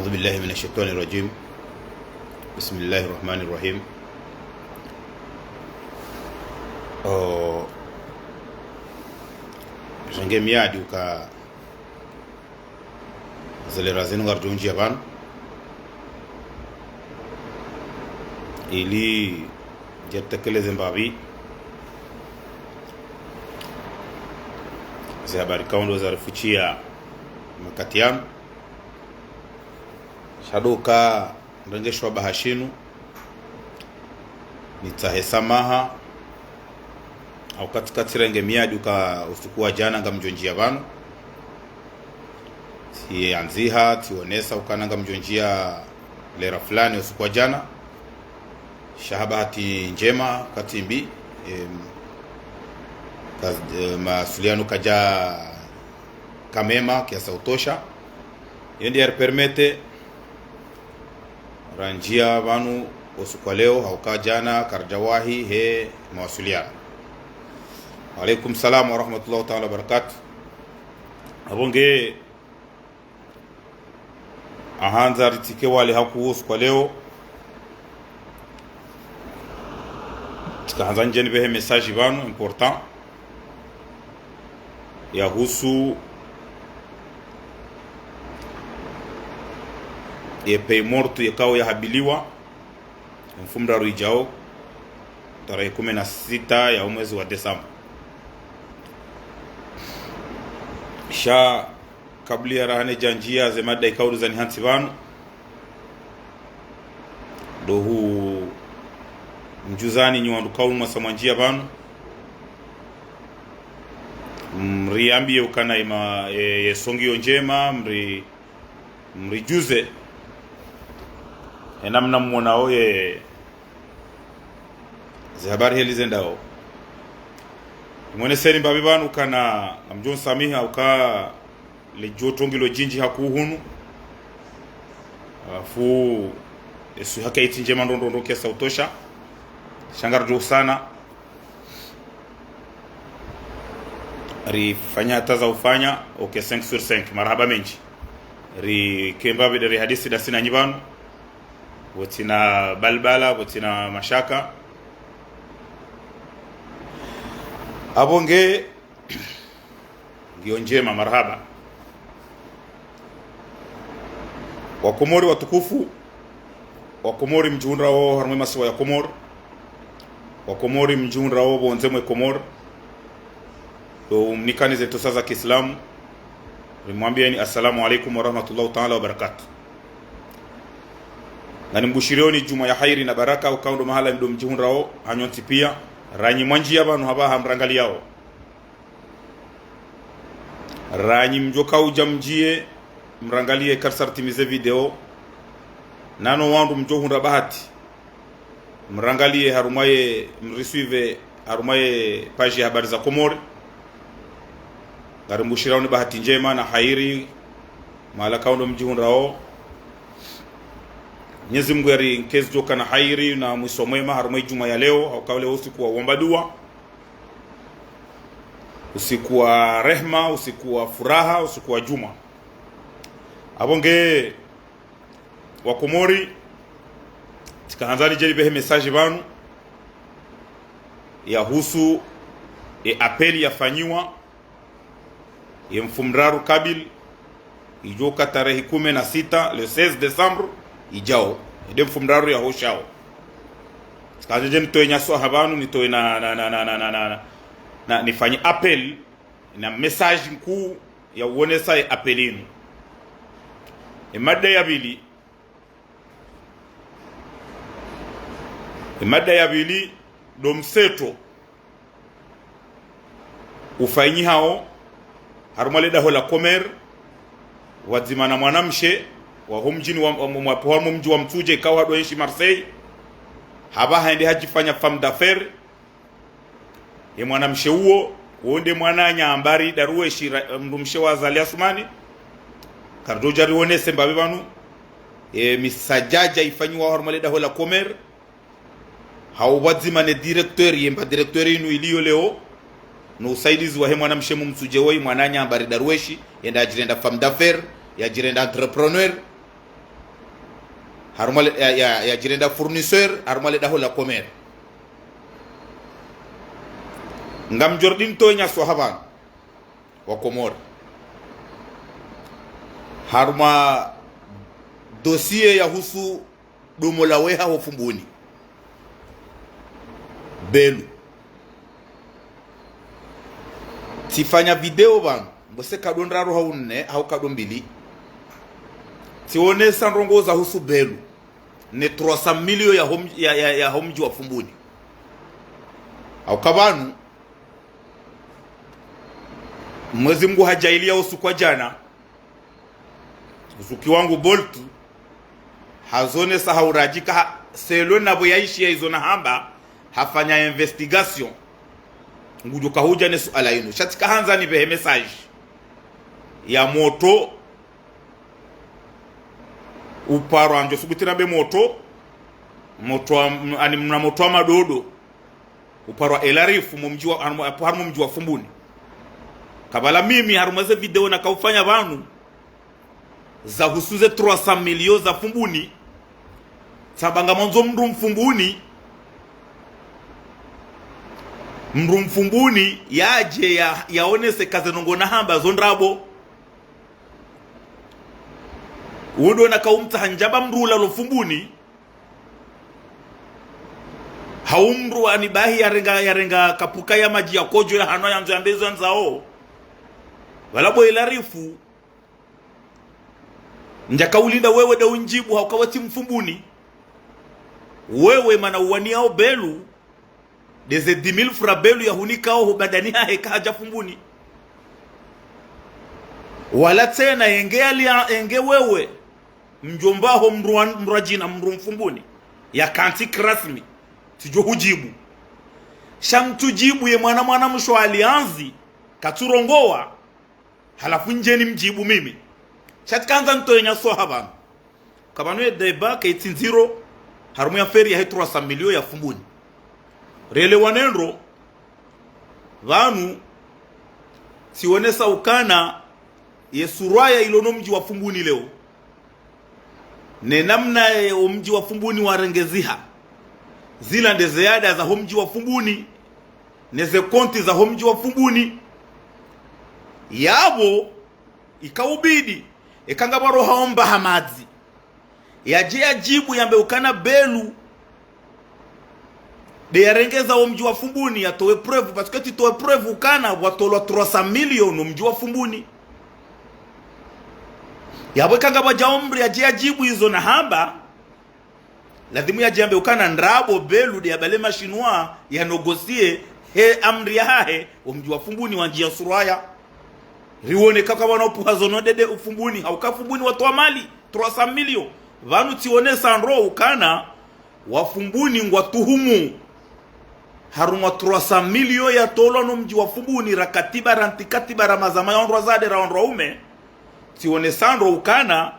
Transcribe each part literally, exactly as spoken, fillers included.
أعوذ بالله من الشيطان الرجيم. بسم الله الرحمن الرحيم. Oh, renge miadi uka ze lera zinu ngaridjo ndjia pvanu ili ndjitekeleze mbapvi ze habari kaundo zarifushia makati yanu. Sha ndo uka ndrenge shwabaha shinu, nitsahe samaha, hauka tsikatsi renge miadi uka usiku wa jana ngamdjo ndjia pvanu. Tsiandziha, tsionesa ukana ngamdjo ndjia lera fulani usiku wa jana. Sha ha bahati ndjema, katsi mbi, em, kaz-, eh, mawasiliano kaja kamema, kiasi ya utosha. Iyo nde yaripermete randjia pvanu usiku wa leo, hauka jana karidjawahi he mawasiliano. Wa alaikum salam wa rahmatullahi taala wa barakatuh. Apvo nge ahandza ritsike wale haku usiku wa leo. Tsikahandza ndje nipvehe message pvanu important yahusu ye pays morte yekao yahabiliwa mfumoraru idjao, tarehi kume na sita ya umwezi wa Desemba. Sha kabla ya raha nidjandjia ze mada ikao ndo zanihantsi pvanu, ndo hu mdjuzani nyi wandru kauno mwasa mwandjia pvanu, mriambie ukana ima, e, ye songi yo ndjema, mri, mridjuze he namna mwonao ye ze habari heli zendao. Nimwoneseni mbapvi pvanu ukana ngamdjo nsamiha uka le joto ngilo djindji haku hunu. Halafu ye swiha kaitsi ndjema ndo ndo ndo kiasi ya utosha. Sha ngaridjo usana rifanya hata za ufanya, ok, cinq sur cinq, marahaba mendji. Rike mbapvi nde rihadisi ndasi nanyi pvanu, pvatsina balbala, pvatsina mashaka. Apvo nge ngiyo ndjema, marahaba. Wakomori watukufu, Wakomori mdjihundrao harumwa ye masiwa ya Komori, Wakomori mdjihundrao pvondze mwe Komori, ndo mnikani ze ntusa za kiislamu, rimwambieni assalamu alaikum wa rahmatullahi taala wa barakatuh. Nganimbushirioni djumwa ya hairi na baraka, ukao ndo mahala mdo mdjihundrao, hanyu ntsi pia, ranyi mwandjia pvanu hapvaha mrangaliao. Ranyi mdjo kaudja mndjie, mrangalie karisartimize video. Nano wandru mdjo hundra bahati, mrangalie harumwa ye, mrisuive harumwa ye page ya Habari za Komori. Ngarimbushiraoni bahati ndjema na hairi, mahala kaundo mdjihundrao. Mwenyezi Mungu yari nkezi djoka na hairi na mwiso mwema harumwa ye djumwa ya leo, hauka leo usiku wa uomba dua. Usiku wa rehma, usiku wa furaha, usiku wa djumwa. Apvo nge Wakomori, tsikahandza nidje nipvehe message pvanu yahusu ye appel yafanyiwa ye mfumoraru kabili, idjoka tarehi kume na sita, le seize décembre, idjao. Inde mfumoraru yahoshao. Tsikahandza nidje nitowe nyaswaha pvanu, nitowe na, na, na, nifanye appel, na message nkuu ya uonesa ye appel inu. Ye mada ya pvili, ye mada ya pvili, ndo mseto ufanyihao harumwa le daho la Komori, pvwadzima na mwanamshe wa ho mdjini wa, wa, wa, wa, harumwa mdji wa Mtsudje, ikao hado enshi Marseille, hapvaha hende hadjifanya femme d'affaires. Ye mwanamshe uwo, uwo nde mwananya Ambari Darweshi, ra-, mdrumshe wa Azali Assoumani. Karidjodja rionese mbapvi pvanu ye misadjadja ifanyiwa harumwa le daho la Komori, hau pvwadzima ne directeur, yemba directeur inu iliyo leo, no usaidizi wahe mwanamshe mumtsudje woyi, mwananya Ambari Darweshi, yenda yadjirenda femme d'affaires, yadjirenda entrepreneur. Harumwa le, ya, ya, yadjirenda fournisseur, harumwa le daho la Comores. Ngamdjo rudi ntowe nyaswaha pvanu wa Comores. Harumwa dossier yahusu domo la weha ho Fumbuni. Belu. Tsifanya video pvanu, mbose nkado ndraru hau nne, hau nkado mbili. Tsionesa ndrongoo zahusu Belu. Ne trois cents millions ya hom-, ya, ya, ya ho mdji wa Fumbuni. Hauka pvanu, Mwenyezi Mungu hadjaaliya usiku wa djana, zuki wangu Bolt, hazonesa hauradjika ha, selon na pvo yaishiya izo nahamba, hafanya investigation. Ngudjo kahudja ne suala inu. Sha tsika handza nipvehe message ya moto uparwa ndjo subuti na be moto, moto wa, ani mna moto wa madodo. Uparwa Elarifu mo mdji wa, harumwa, harumwa mdji wa Fumbuni. Kabla mimi harumwa ze video nakaufanya pvanu, zahusu ze trois cents millions za Fumbuni. Tsamba ngamwandzo mndru Mfumbuni. Mndru Mfumbuni yadje ya, yaonese ka ze ndrongoo nahamba zo ndrabo. Wo ndo nakaumtsaha ndjaba mndru ulalo Fumbuni. Hau mndru ani bahi yarenga, yarenga kapuka ya madji ya kodjo ya hanwa yandzo yambe zo yandzao. Pvala bo Elarifu. Ndjakaulinda wewe nde undjibu hauka we tsi Mfumbuni. Wewe mana uwaniyao Belu. Nde ze dix mille francs Belu yahunikao ho badani hahe kahadja Fumbuni. Wala tsena yenge yalia, yenge wewe. Mdjomba ho mndru wa, mndru wa djina mndru Mfumbuni. Yakantsi kirasmi. Tsidjo hudjibu. Sha mtsudjibu ye mwana mwana mshe wa Alliance. Katsurongowa. Halafu ndjeni mdjibu mimi. Sha tsika handza ntowe nyaswaha pvanu. Ka pvanu ye débat kayitsi ndziro, harumwa ye affaire yahe trois cents millions ya Fumbuni. Relewane ndro, pvanu, tsionesa ukana, ye surwa ya ilo no mdji wa Fumbuni leo. Ne namna ye o mdji wa Fumbuni warengeziha. Zila nde ze ada za ho mdji wa Fumbuni. Ne ze konti za ho mdji wa Fumbuni. Yapvo, ikaubidi, eka ngapvaro haomba ha madzi. Yadje yadjibu yambe ukana Belu. Nde yarengeza o mdji wa Fumbuni yatowe preuve, parce que tsitowe preuve ukana pvwatolwa trois cents millions no mdji wa Fumbuni. Yapvo eka ngapvadja omri yadje yadjibu izo nahamba. Lazimu yadje yambe ukana ndrabo Belu nde yabale mashinwa ya négocier he amri yahahe, o mdji wa Fumbuni wandjiya surwa ya. Riwone kaka wana upuha zo no ndende Fumbuni, hauka Fumbuni watowa mali, trois cents millions. Pvanu tsionesa ndro ukana, wa Fumbuni ngwatuhumu. Harumwa trois cents millions yatolwa no mdji wa Fumbuni, ra katiba, ra ntsi katiba, ra mazama ya wandru wadzadze, ra wandru waume. Tsionesa ndro ukana,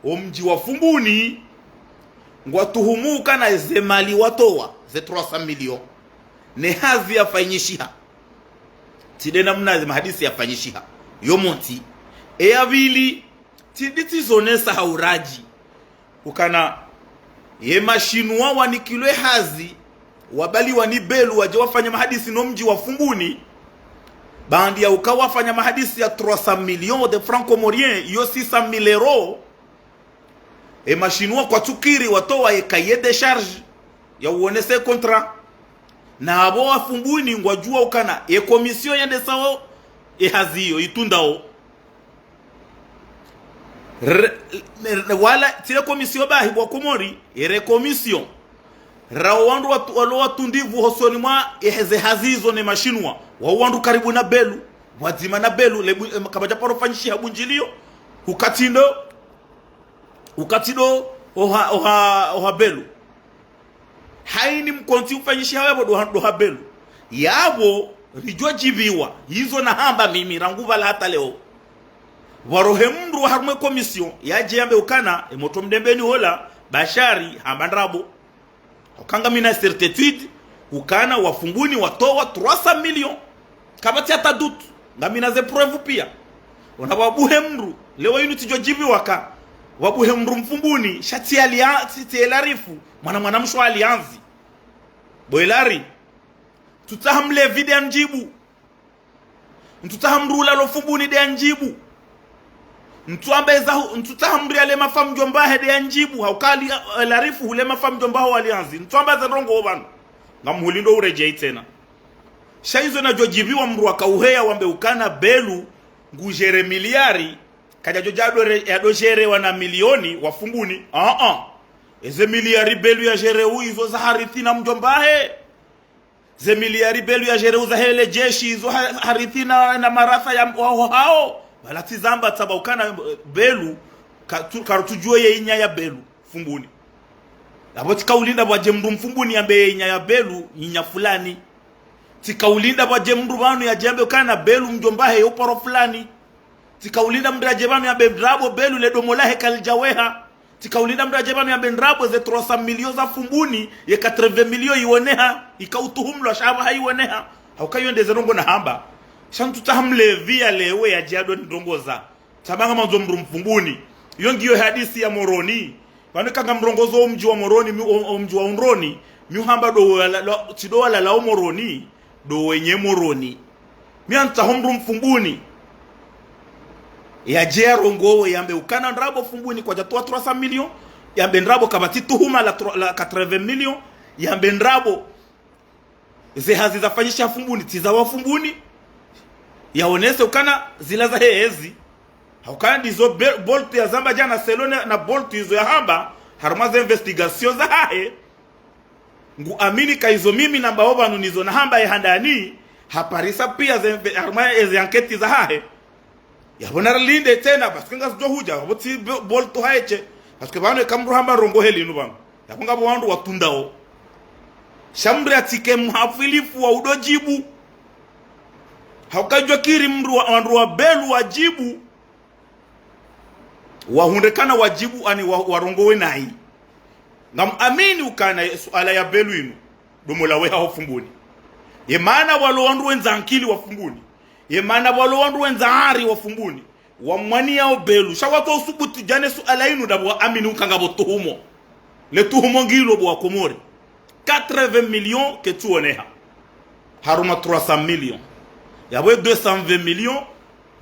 o mdji wa Fumbuni, ngwatuhumu ukana ze mali watowa, ze trois cents millions. Ne hazi yafanyishiha. Tsi nde namna ze mahadisi yafanyishiha. Yo montsi. Eya pvili, tsi ndi tsizonesa hauradji. Ukana, ye mashinwa wanikilwe hazi, wabaliwa ni Belu, wadje wafanya mahadisi no mdji wa Fumbuni. Baanda ya uka wafanya mahadisi ya trois cents millions de francs comoriens, iyo six cent mille euros. E mashinwa kwatsukiri watowa ye cahier de charge ya uonese contrat. Na apvo wa Fumbuni ngwadjuwa ukana e commission yendesao e hazi iyo itundao. Re-, re-, wala tsi le commission bahi bo wa Komori, ere commission. Ra o wandru watu-, walo watundivu hosoni mwa e heze hazi izo ne mashinwa. Wa wandru karibu na Belu, pvwadzima na Belu, le bu-, em, kapvadja paro fanyishiha bundjiliyo. Ukati ndo, ukati ndo, oha, oha, oha Belu. Haini mkontsi ufanyishiha yapvo ndo ha, ndo ha Belu. Yapvo, ridjo djiviwa, izo nahamba mimi, rangu pvala hata leo. Pvwarohe mndru wa harumwa e commission, yadje yambe ukana, e moto Mdembeni hola, Bashari, hamba ndrabo. Uka ngamina certitude, ukana wa Fumbuni watowa trois cents millions. Kapvatsi hata doute, ngamina ze preuve pia. Ona pvwabuhe mndru, leo inu tsidjo djiviwa ka. Wabuhe mndru Mfumbuni, sha tsi Alia-, tsi, tsi Elarifu, mwana, mwana mshe wa Alianzi. Bo Elari, ntsutsaha mlevi nde yandjibu. Ntsutsaha mndru ulalo Fumbuni nde yandjibu. Ntsuamba eza hu-, ntsutsaha mndru yalema fa mdjombahe nde yandjibu. Hauka Ali-, Elarifu hulema fa mdjombaho wa Alianzi. Ntsuamba ze ndrongoo pvanu. Ngamhulindo uredjei tsena. Sha izo nadjo djibiwa mndru wakauheya wambe ukana Belu ngudjere miliari, kadjadjo dja yadore-, yadodjerewa na milioni wa Fumbuni. Aa. Eze miliari Belu yadjere u izo za harithi na mdjombahe. Ze miliari Belu yadjere u za hele jeshi izo ha-, harithi na, na maratha ya waho hao. Bala tsi zamba tsamba ukana, eh, Belu, ka-, tu-, karutsudjuwe ye inya ya Belu Fumbuni. Apvo tsikaulinda pvwadje mndru Mfumbuni yambe ye inya ya Belu, inya fulani. Tsikaulinda pvwadje mndru pvanu yadje yambe ukana Belu mdjombahe yo paro fulani. Tsikaulinda mndru yadje pvanu yambe ndrabo Belu le domo lahe kalidjaweha. Tsikaulinda mndru yadje pvanu yambe ndrabo ze trois cents millions za Fumbuni, ye quatre-vingts millions iwoneha, ikautuhumlwa sha pvaha iwoneha. Hauka iyo nde ze ndrongoo nahamba. Sha ntsutsaha mlevi yalewe yadje yado ndrongoo za. Tsamba ngamandzo mndru Mfumbuni. Iyo ngiyo hadisi ya Moroni. Pvanu eka ngamrongozo o mdji wa Moroni, mi, o, o mdji wa Undroni, mi uhamba ndo wala-, la-, tsi ndo walala o Moroni, ndo wenye Moroni. Mi ntsutsaho mndru Mfumbuni. Yadje yarongowe yambe ukana ndrabo Fumbuni kwadjatowa trois cents millions, yambe ndrabo kapvatsi tuhuma la tro-, la quatre-vingts millions, yambe ndrabo ze hazi zafanyisha Fumbuni, tsi za wa Fumbuni. Yaonese ukana zila zahe ezi. Haukana ndizo Be-, Bolt yazamba djana selon na, na Bolt izo yahamba, harumwa ze investigations zahahe. Nguamini ka izo mimi nambao pvanu nizo nahamba ye handani, haparisa pia ze inve-, harumwa eze enquêtes zahahe. Yapvo narilinde tsena, parce que ngazidjo hudja, yapvo tsi Bo-, Bolt haeshe. Parce que pvanu eka mndru hamba ndrongoo heli inu pvanu. Yapvo ngapvo wandru watsundao. Sha mndru yatsike mhafilifu wa udodjibu. Hauka djokiri mndru wa, wandru wa Belu wadjibu. Wahundre kana wadjibu ani wa, warongowe nayi. Ngamuamini ukana ye suala ya Belu inu, domo laweha ho Fumbuni. Ye mana walo wandru wendza ankili wa Fumbuni. Ye mana walo wandru wendza ari wa Fumbuni. Wamwaniyao Belu. Sha watso usubutu djane suala inu ndapvo waamini uka ngapvo tuhumo. Le tuhumo ngilo bo wa Komori. Quatre-vingts millions ketsuoneha. Harumwa trois cents millions. Yapvo deux cent vingt millions,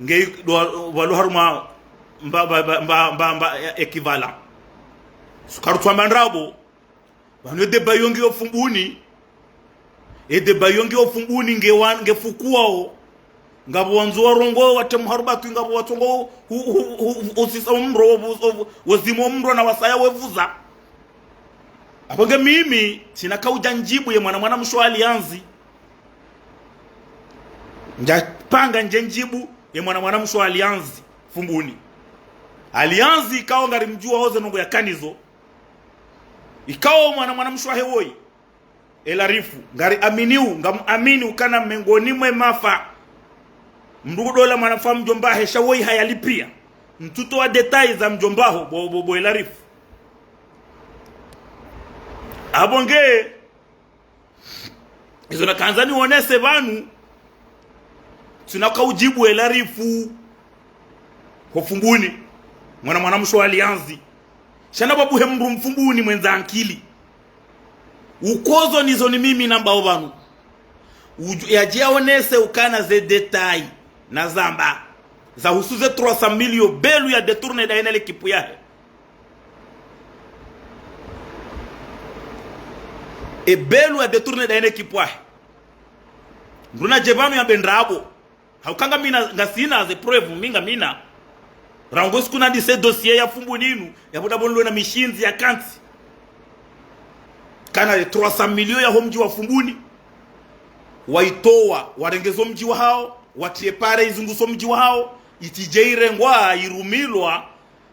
nge ndo wa-, walo harumwa mba, mba, ya équivalent. Sukaru tsamba ndrabo. Pvanu e débat yo ngiyo Fumbuni. E débat yo ngiyo Fumbuni nge wan-, nge fukuwao. Ngapvo wandzo warongowe watremu harubatu, ngapvo watsongo hu-, hu-, hu-, hu-, usisa umro wo-, wo-, wo-, wozimo umro na wasaya wevuza. Apvo nge mimi, tsina kaudja ndjibu ye mwana, mwana mshe wa Alianzi. Ndjapanga ndje ndjibu ye mwana, mwana mshe wa Alianzi, Fumbuni. Alianzi ikao ngarimdjuwa oze ndrongoo yakanizo. Ikao mwana, mwana mshe wahe woyi. Elarifu, ngariaminiu, ngamuamini ukana mengoni mwe mafa. Mndru kudola mwana fa mdjombahe sha woyi hayalipia. Ntsutowa détails za mdjombaho, bo, bo, bo Elarifu. Apvo nge, izo nakandza nionese pvanu, tsina kaudjibu Elarifu. Ho Fumbuni. Mwana, mwana mshe wa Alianzi. Sha napvabuhe mndru Mfumbuni mwendza ankili. Ukozo nizo ni mimi nambao pvanu. Udju-, yadje yaonese ukana ze détails nazamba. Zahusu ze trois cents millions Belu ya détourné ndaye ne l'équipe yahe. E Belu ya détourné ndaye ne équipe yahe. Mndru nadje pvanu yambe ndrabo. Hauka ngamina, ngasina ze preuves, mi ngamina. Rangu siku nandise dossier ya Fumbuni inu, yapvo ndapvo nilo na mishindzi ya kantsi. Kana ye trois cents millions ya ho mdji wa Fumbuni. Waitowa, warenge zo mdji wahao, watriye pare izunguso mdji wahao, itsidje irengwa, irumilwa,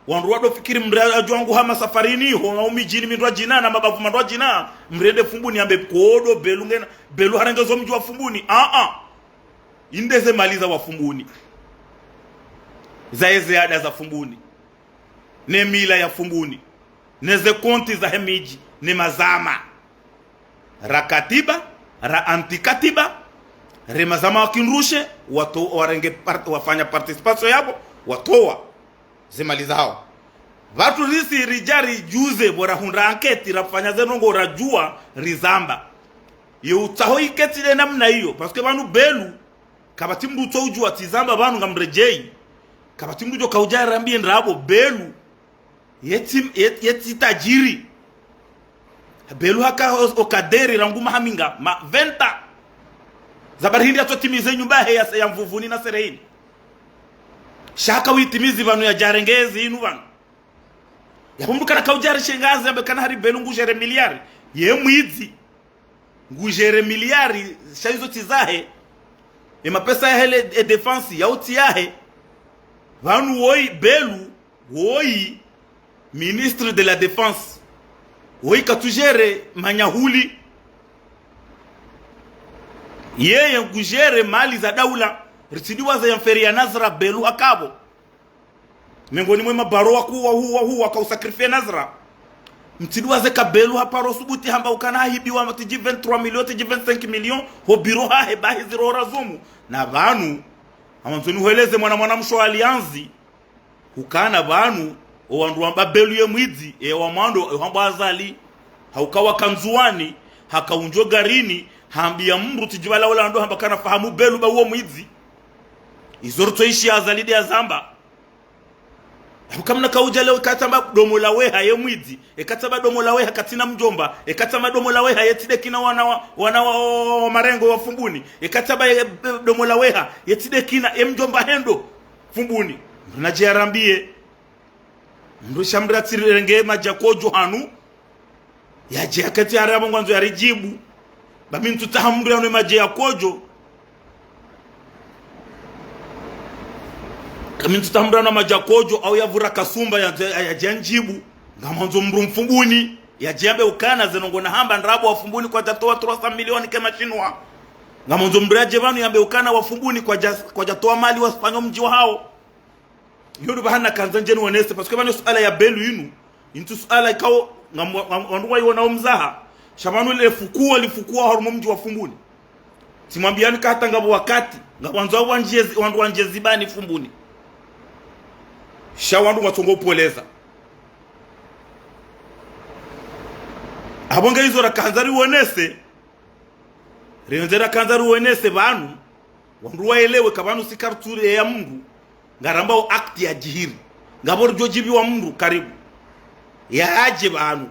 wandru wadofikiri mndru adjuwa ngu hama safarini, ho na umidjini mindru adjina, na mabavu mandru adjina, mndru yende Fumbuni yambe kodo, Belu ngena, Belu harenge zo mdji wa Fumbuni. Aa. Inde ze mali za wa Fumbuni. Za eze ada za Fumbuni. Ne mila ya Fumbuni. Ne ze konti zahe midji. Ne mazama. Ra katiba, ra anti katiba, re mazama wa kinrushe, wato-, warenge part-, wafanya participation yapvo, watowa ze mali zahao. Pvatsu risi ridja ridjuze, pvo rahundra anketi, rafanya ze ndrongoo radjuwa, rizamba. Ye utsaho iketi le namna iyo, parce que pvanu Belu, kapvatsi mndru utso udjuwa tsi zamba pvanu ngamredjeyi. Kapvatsi mndru djo kaudja yarambiye ndrabo, Belu. Yetsi, yet-, yetsi tajiri. Belu haka o, o kaderi rangu maha minga, ma vingt ans. Za bari hindri yatsotimize nyumba yahe ya, ya Mvuvuni na Sereheni. Sha haka witimizi pvanu yadjarenge ezi inu pvanu. Yapvo mndru kana kaudja rishengaze, yambe kana hari Belu ngudjere miliari. Ye mwidzi. Ngudjere miliari, sha izo tsi zahe. E mapesa yahe le, e défense, yao tsi yahe. Pvanu woyi Belu, woyi ministre de la défense. Woyi katsudjere manyahuli. Yeye ngudjere mali za daula. Ritsidiwaze ye mferi ya Nazra Belu hakapvo. Mengoni mwe mabaro wakuu, wakuu, wakuu, wakausakrifie Nazra. Mtsidiwaze ka Belu haparo subuti hamba ukana hahibiwa matidji vingt-trois millions, tidji vingt-cinq millions, ho biro hahe bahi ziro razumu. Na pvanu, amwandzo nihweleze mwana mwana mshe wa Alliance, ukana pvanu, o wandru wamba Belu ye mwidzi, e wa mwando, e hamba Azali, hauka waka Ndzuwani, haka undjo garini, hambiya mndru tsidji pvala ola ndo hamba kana fahamu Belu ba uwo mwidzi. Izo ritsoishi Azali de yazamba. Hauka mna kaudja leo eka tsamba domo la weha ye mwidzi, eka tsamba domo la weha katsina mdjomba, eka tsamba domo la weha yetsi de kina wana wa, wana wa, wa, wa marengo wa Fumbuni, eka tsamba ye, domo la weha yetsi de kina ye mdjomba hendo Fumbuni. Mndru nadje yarambiye. Mndru sha mndru yatsirenge madji ya kodjo hanu. Yadje yaketsi hari apvo ngwandzo yaridjibu. Ba mi ntsutsaha mndru yanwe madji ya kodjo. Ka mi ntsutsaha mndru yanwe madji ya kodjo, au yavura kasumba ya, ya, yadje yandjibu. Ngamwandzo mndru Mfumbuni. Yadje yambe ukana ze ndrongoo nahamba ndrabo wa Fumbuni kwadjatowa trois cents millions ke mashinwa. Ngamwandzo mndru yadje pvanu yambe ukana wa Fumbuni kwadja, kwadjatowa mali wafanye mdji wahao. Iyo ndo pvahanu nakandza ndje niwonese, parce que pvanu suala ya Belu inu, intsu suala ikao, ngam-, ngam-, wandru wayiwona o mzaha. Sha pvanu le fukuwa, lifukuwa harumwa mdji wa Fumbuni. Tsimwambiyani ka hata ngapvo wakati, ngapvo wandzo wandjezi, wandru wandjezi bani Fumbuni. Sha wandru watsongo upoleza. Apvo nge izo rakandza riwonese, rionze rakandza riwonese pvanu, wandru waelewe ka pvanu si karitsuri ya mndru, ngarambao acte ya djihiri. Ngapvo ridjo djibiwa mndru karibu. Yadje pvanu.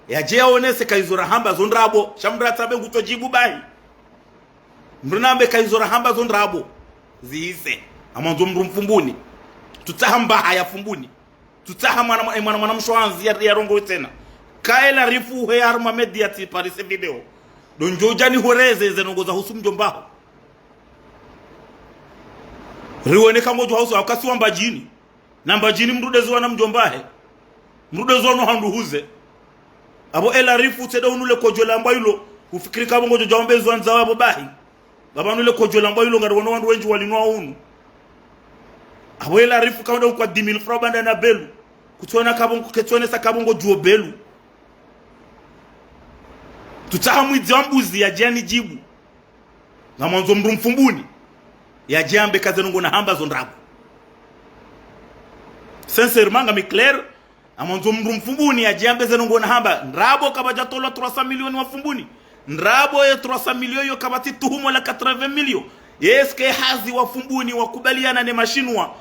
Yadje yawonese ka izo rahamba zo ndrabo, sha mndru yatsambe ngutsodjibu bahi. Mndru nambe ka izo rahamba zo ndrabo. Zihise. Amwandzo mndru Mfumbuni. Tsutsaha mbaha ya Fumbuni. Tsutsaha mwana, mwana, mwana, mwana mshe wa Anzi ya, yarongowe tsena. Ka Elarifu he harumwa média tsi parise vidéo. Ndo ndjo udja nihoreze ze ndrongoo zahusu mdjomba haho. Riwone ka ngodjo hausu, hauka si wa Mbadjini. Na Mbadjini mndru de ziwa na mdjomba hahe. Mndru de ziwa no handru huze. Apvo Elarifu tsi de unu le kodjo lambwa ilo. Ufikiri ka apvo ngodjo djawambe ziwa ndzawa apvo bahi. Ngapvanu le kodjo lambwa ilo ngariwono wandru wendji walinwa unu. Apvo Elarifu kaunda ukwa dix mille francs banda na Belu. Kutsona kapvo, kutsonesa kapvo ngodjuo Belu. Tsutsaha mwidzi wa mbuzi yadje yanidjibu. Ngamwandzo mndru Mfumbuni. Yadje yambe ka ze ndrongoo nahamba zo ndrabo. Sincèrement, ngami clair, ngamwandzo mndru Mfumbuni yadje yambe ze ndrongoo nahamba ndrabo, kapvadjatolwa trois cents millions wa Fumbuni. Ndrabo ye trois cents millions yo kapvatsi tuhumo la quatre-vingts millions. Est-ce que hazi wa Fumbuni wakubaliana ne mashinwa.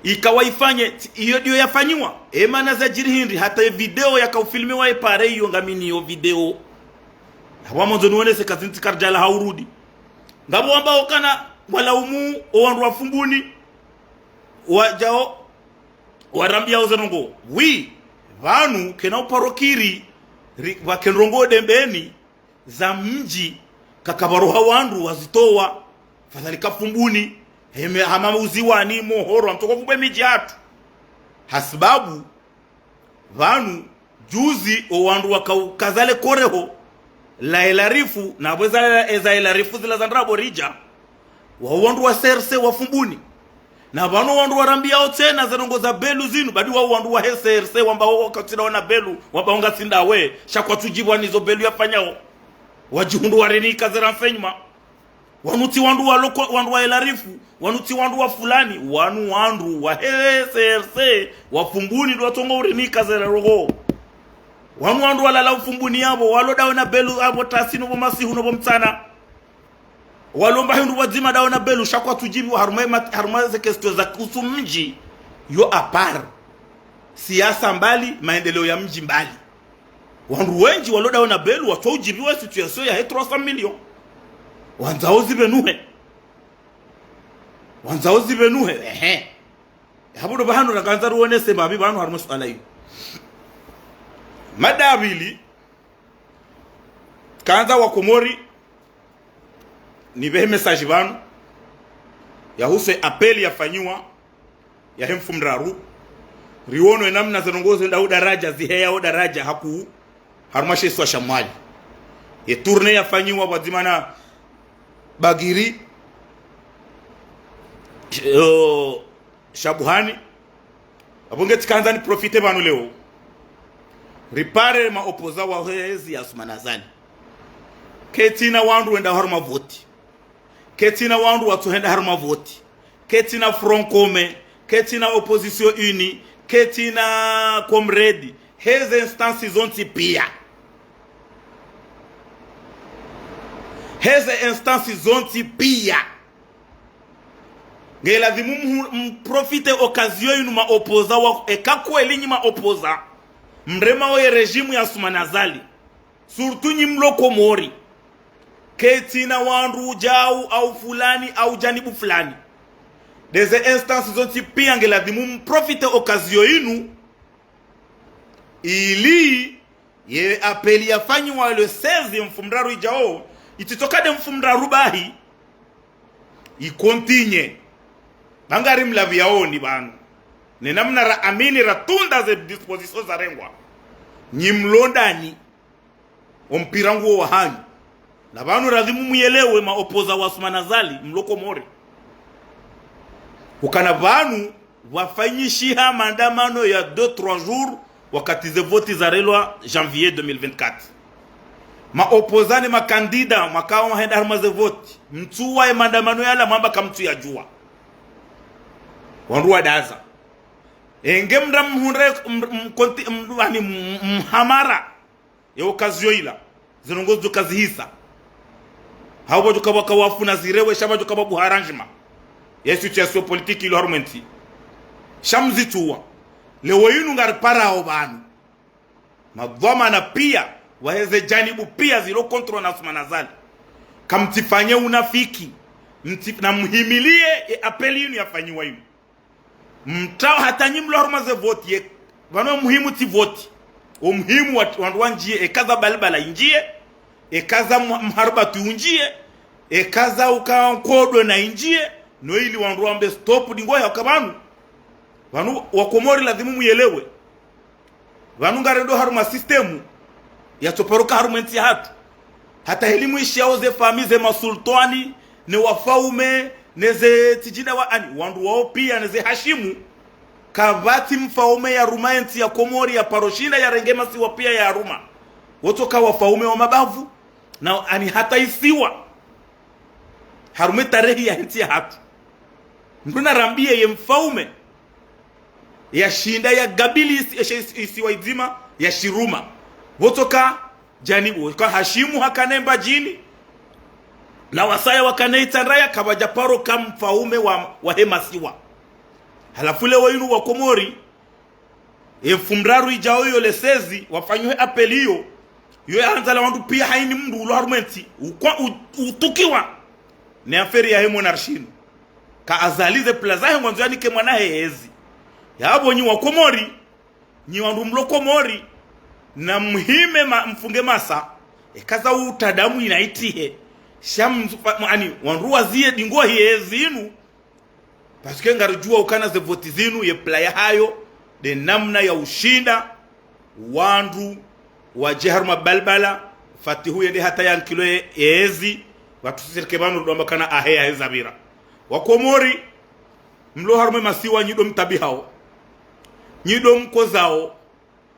Ika wayifanye, tsi, iyo ndiyo yafanyiwa. E mana zadjiri hindri, hata ye vidéo yakaufilmiwa ye pare iyo ngaminiyo vidéo. Apvo ngamwandzo niwonese ka zintsi karidjalawa ha urudi. Ngapvo wambao kana walaumu o wandru wa Fumbuni. Wadjao, warambiyao ze ndrongoo. Oui, pvanu kena uparo kiri, ri, pvwake ndrongoo dembeni, za mdji, kakapvaroha wandru wazitowa, fadhali ka Fumbuni, heme hama Uziwani, Mohoro, amtsoko kubwe midji hatru. Hasibabu, pvanu, juzi, o wandru wakaukaza le koreho, la Elarifu, na apvo eza, eza Elarifu zila za ndrabo ridja, wa wandru wa C R C wa Fumbuni. Na pvanu wandru warambiyao tsena ze ndrongoo za Belu zinu, badi wa wandru wahe C R C wambao wakatsina wana Belu, wambao ngatsinda we, sha kwatsudjibwa nizo Belu yafanyao. Wadjihundru warenika ze renseignements. Wanu tsi wandru wa loko, wandru wa Elarifu, wanu tsi wandru wa fulani, wanu wandru wa he C R C, wa Fumbuni ndo watsongo urinika zera roho. Wanu wandru walala Fumbuni yapvo, walo dawe na belu apvo tasino pvo masihu no pvo mtsana. Walomba hindru pvwadzima dawe na belu, sha kwatsudjibiwa harumwa ma-, harumwa ze question za kuhusu mdji, yo à part. Siasa mbali, maendeleo ya mdji mbali. Wandru wendji walo dawe na belu, watso udjibiwa situation ya he trois cents millions. Wandzao zipvenuhe. Wandzao zipvenuhe, ehe. Hapvo ndo pvahanu rakandza ruonese mapvi pvanu harumwa suala iyo. Mada ya pvili, kandza wa Komori, nipvehe message pvanu, yahusu appel yafanyiwa, ya he mfumoraru. Riono enamna ze ndrongoo zendao daradja, ziheyao daradja hakuu, harumwa she isiwa sha Mwali. Ye tournée yafanyiwa pvwadzima na Bagiri, yo, Shabuhani. Apvo nge tsikandza ni profite pvanu leo. Ripare ma opposants wa he ezi ya Assoumani Azali. Ketsina wandru wenda harumwa voti. Ketsina wandru watsohenda harumwa voti. Ketsina Front Commun. Ketsina Opposition Unie. Ketsina Comrade. Heze instances zontsi pia. Heze instances zontsi pia. Nge lazimu mhu-, mprofite occasion inu ma opposants wa, eka kweli nyi ma opposants mremao ye régime ya Assoumani Azali. Surtout nyi mlo Komori. Ketsina wandru djau au fulani au djanibu fulani. Ndeze instances zontsi pia nge lazimu mprofite occasion inu. Ili ye appel yafanyiwa le seize mfumoraru idjao, itsitsoka nde mfumoraru bahi, i continuer. Ba ngari mlapviyaoni pvanu. Ne namna raamini ratunda ze dispositions zarengwa. Nyi mlo ndani, o mpira nguwo wahanyu. Na pvanu lazimu muyelewe ma opposants wa Assoumani Azali, mlo Komori. Ukana pvanu pvwafanyishiha maandamano ya deux, trois jours, wakati ze voti zarelwa janvier deux mille vingt-quatre. Ma opposants ne ma candidats, mwakao mwahenda harumwa ze voti. Mtsuwa ye maandamano yala mwamba kamtsuyadjuwa. Wandru wadaza. Enge mndra mhundre, m-, m-, konti-, m-, ani, m-, mhamara. Ye occasion ila, ze ndrongoo zidjo kazihisa. Hau pvadjo kapvwa kawafuna zirewe, sha pvadjo kapvwa buha arrangement ya situation politique ilo harumwa entsi. Sha mzitsuwa. Leo inu ngariparao pvanu. Madhwamana pia, waheze djanibu pia zilo contre na Assoumani Azali. Kamtsifanye unafiki. Mtsi-, na muhimilie ye appel inu yafanyiwa inu. Mtrao hata nyi mlo harumwa ze voti ye, pvanu muhimu tsi voti. O muhimu wa, wandru wandjie, eka za balbala indjie, eka za mha-, mharubatu undjie, eka za uka nkodo na indjie, no ili wandru wambe stop ndingo ya uka pvanu. Pvanu wa Komori lazimu muyelewe. Pvanu ngarendo harumwa système yatsoparuka harumwa entsi yahatru. Hata heli mwishiyao ze famille ze masultwani, ne wafaume, ne ze tijida wa ani, wandru wao pia, ne ze hashimu. Kapvatsi mfaume yaruma entsi ya Komori yaparo shinda yarenge masiwa pia yaruma. Wotsoka wafaume wa mabavu, na ani hata isiwa. Harumwa tarehi ya entsi yahatru. Mndru narambiye ye mfaume yashinda yagabili isi-, eshe isi-, isiwa idzima yashiruma. Pvotsoka djanibu, ka hashimu hakana Mbadjini, na wasaya wakana Itsandraya, kapvadjaparo ka mfaume wa, wa he masiwa. Halafu leo inu wa Komori, e mfumoraru idjao iyo le seize, wafanyihe appel iyo, iyo yahandza la wandru pia haini mndru ulo harumwa entsi, ukwa-, u-, utukiwa ne affaire ya he monarchie inu. Ka Azali ze plan zahe ngwandzo yanike mwana he ezi. Yapvo nyi wa Komori, nyi wandru mlo Komori, na muhime ma-, mfunge masa, eka za utadamu inaitihe. Sha mzu-, pa-, ani, wandru waziye ndingo hi ezi inu, parce que ngaridjuwa ukana ze voti zinu ye plan yahayo, nde namna ya ushinda wandru wadje harumwa balbala, Fatihu yende hata yankilwe ye ezi, pvatsu sirike pvanu ndo amba kana ahe yahe zapvira. Wa Komori, mlo harumwa masiwa nyi ndo mtabihao. Nyi ndo mkozao.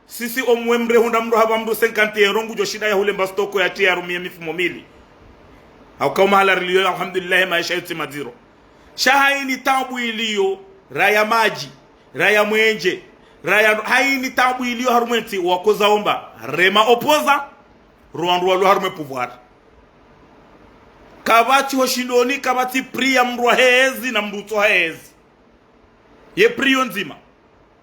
Sisi omwe mre hundra mndru hapva mndru cinquante euros ngudjo shinda yahule mba stoko yatsi yarumiye mifumo mili. Hauka omahala riliyo, alhamdulillah, maesha yotsi madziro. Sha hayini taabu iliyo, raya madji, raya mwenje, raya, hayini taabu iliyo harumwa entsi, wakoza omba, rema opoza, ro wandru walo harumwa pouvoir. Kapvatsi ho shindoni, kapvatsi prix ya mndru wahe ezi na mndru utso ha ezi. Ye prix yo ndzima.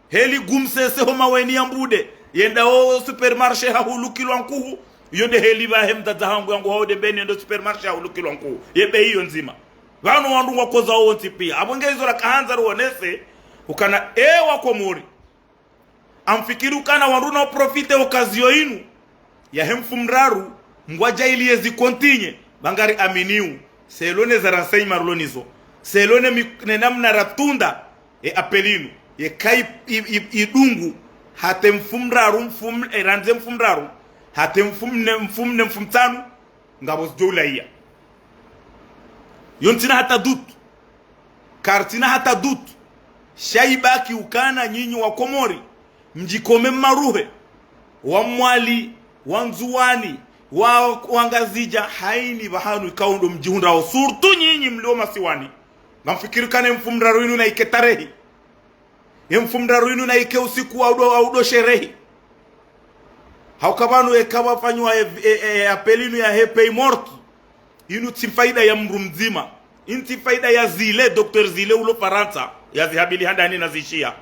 Heli Gumsese ho Maweni ya Mbude, yenda o supermarché hahulu kilwa nkuhu, yo nde heli pvahe mdzadze hangu yangu hao Dembeni yenda o supermarché hahulu kilwa nkuhu. Ye bei yo ndzima. Pvanu wandru ngwakoza wontsi pia. Apvo nge izo rakahandza ruonese, ukana ewa Komori. Amfikiri ukana wandru na uprofite occasion inu yahe mfumoraru, ngwadja ili yezi continuer, pvangari aminiu, selon ne za renseignements rilo nizo, selon ne mi-, ne namna ratunda, e appel inu, yeka i, i, i, idungu, hata mfumoraru, mfum-, e randzi mfumoraru, hata mfumne, mfumne, mfumotsanu, ngapvo zidjo ulaya. Yo ntsina hata doute. Kartsina hata doute. Sha ibaki ukana nyinyi wa Komori, mdjikome mmaruhe, wa Mwali, wa Ndzuwani, wa, wa Ngazidja, hayini pvahanu ikao ndo mdjihundrao, surtout nyinyi mlio masiwani. Ngamfikiri ukana mfumoraru inu na ike tarehi. Ye mfumoraru inu na ike usiku wa udo, wa udo sherehi. Hauka pvanu eka pvafanywa e, e, e, appel inu yahe paix morte. Inu tsi faida ya mndru mdzima. Inu tsi faida ya Zile, Docteur Zile ulo Farantsa, ya zihabili handani na zishia.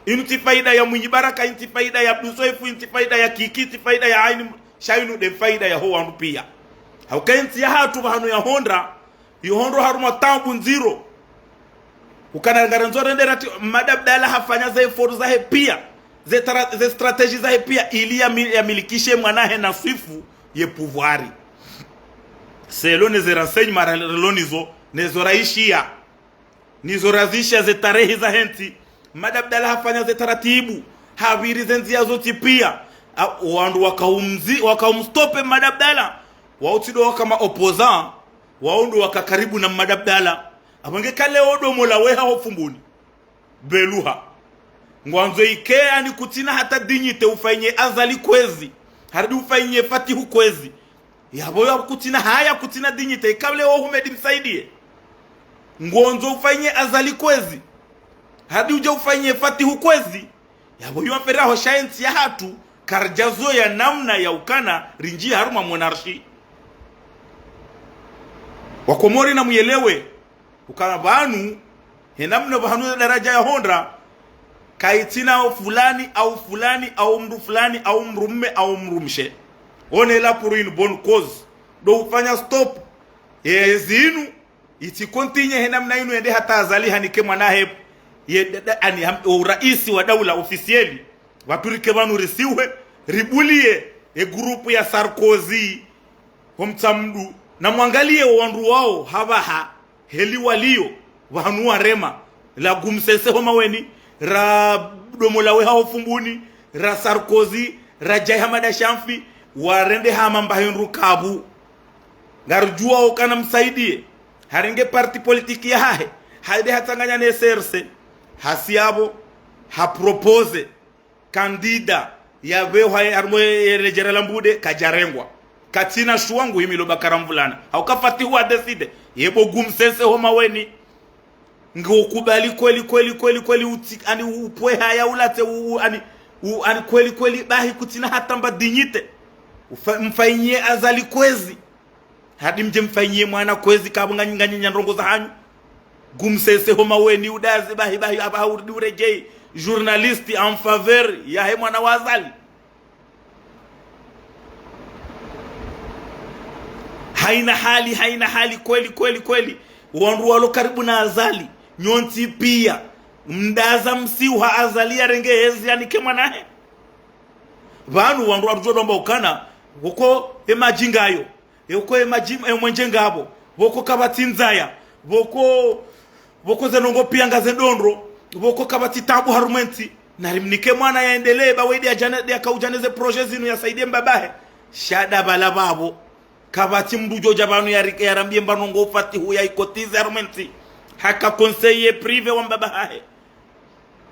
Inu tsi faida ya Mwinyi Baraka, inu tsi faida ya Abdou Soefo, inu tsi faida ya Kiki, tsi faida ya hayini, sha inu nde faida yaho wandru pia. Hauka entsi yahatru pvahanu yahondra, ihondro harumwa taabu ndziro. Ukana ngarandzo rende rati, Mmadi Abdallah hafanya ze efforts zahe pia, ze tra-, ze stratégies zahe pia, ili ya mi-, yamilikishe mwana hahe na swifu ye pouvoir. Selon ne ze renseignements ra-, rilo nizo, ne zo raishiya. Nizo razishiya ze tarehi zahe ntsi. Mmadi Abdallah hafanya ze taratibu, hapviri ze ndziya zontsi pia. A, wandru wakaumzi-, wakaumstope Mmadi Abdallah. Wao tsi ndo waka ma opposants, wao ndo waka karibu na Mmadi Abdallah. Apvo nge kale odomola weha ho Fumbuni, beluha. Ngwandzo ike ani kutsina hata dignité ufanyie Azali kwezi, harudi ufanyie Fatihu kwezi. Yapvo yo kutsina haya, kutsina dignité, ikale o Humedi Msaidie. Ngwandzo ufanyie Azali kwezi, harudi udje ufanyie Fatihu kwezi. Yapvo yo affaire yaho sha entsi yahatru, karidjazoweya namna ya ukana rindji harumwa monarchie. Wakomori na muyelewe, ukana pvanu, he namna pvahanu daraja yahondra, kaitsina fulani, au fulani, au mndru fulani, au mndru mme, au mndru mshe. On est là pour une bonne cause. Ndo ufanya stop. Ye zinu, itsi continuer he namna inu yende hata Azali hanike mwana hahe, ye da-, da-, ani ham-, o uraisi wa daula officiel. Pvatsu rike pvanu risiuhe, ribuliye, e groupe ya Sarkozy, ho Mtsamdu, na mwangaliye o wandru wao, hapvaha, heli waliyo, pvahanu warema, la Gumsese ho Maweni, ra domola weha ho Fumbuni, ra Sarkozy, ra Djae Hamada Shamfi, warende hama mba hindru kapvu. Ngaridjuwa okana Msaidie, harenge parti politique yahahe, haide hatsanganya ne C R C, hasi yapvo, ha propose candidat ya pvehwa ye harumwa ye ledjera la Mbude, kadjarengwa. Katsina shuwa ngu himilo Bakara Mvulana. Hauka Fatihu wa décider. Yebo Gumsese ho Maweni. Ngu kubali kweli, kweli, kweli, kweli, utsi-, ani upveha ya ulatse, u-, u-, ani, u-, ani kweli, kweli, bahi kutsina hata mba dignité. Ufa-, mfanyie Azali kwezi. Hadi mdje mfanyie mwana kwezi kapvo nganyi, nganyi nya ndrongo zahanyu. Gumsese ho Maweni udazi bahi, bahi, apvaha urudi uredjei. Journaliste en faveur yahe mwana wa Azali. Haina hali, haina hali, kweli, kweli, kweli. Wandru walo karibu na Azali, nyontsi pia. Mdaza msiuha Azali yarenge ezi yanike mwana hahe. Pvanu wandru warudjo lomba ukana, pvoko emadji ngayo. Pvoko emadji, emwenje ngapvo. Pvoko kapvatsi ndzaya. Pvoko, pvoko ze ndrongo pia ngaze ndrondro. Pvoko kapvatsi tabu harumwa entsi. Narimnike mwana yaendelee, ba wede ajane, de akaujane ze projet zinu yasaidie mbabahe. Sha da pvala pvapvo. Kapvatsi mndru udjo dja pvanu yari-, yarambie mba ndrongo Fatihu ya ikotize harumwa entsi. Haka conseiller privé wa mbabahahe.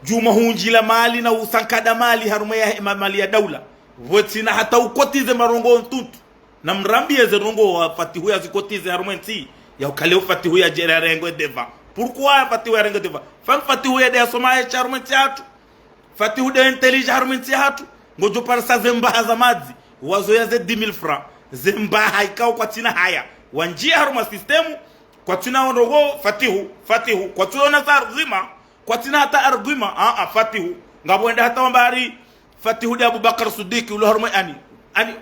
Djuma hundjila mali na usankada mali harumwa ya, ma-, mali ya daula. Pvo tsina hata ukotize marongo ntuntu. Na mrambiye ze ndrongoo Fatihu yazikotize harumwa entsi, ya ukaya Fatihu yadje yarenge devant. Pourquoi Fatihu yarenge devant? Fam Fatihu yende yasome yeshe harumwa entsi yahatru. Fatihu nde intelligent harumwa entsi yahatru. Ngodjo parisa ze mbaha za madzi, wazoya ze dix mille francs. Ze mbaha ikao kwatsina haya. Wandjiya harumwa système, kwatsina ndrongoo, Fatihu, Fatihu, kwatsina na za argument, kwatsina hata argument, a, a, Fatihu. Ngapvo wende hata wamba hari Fatihu nde Abubakar Sidiki, ulo harumwa ani. Ani,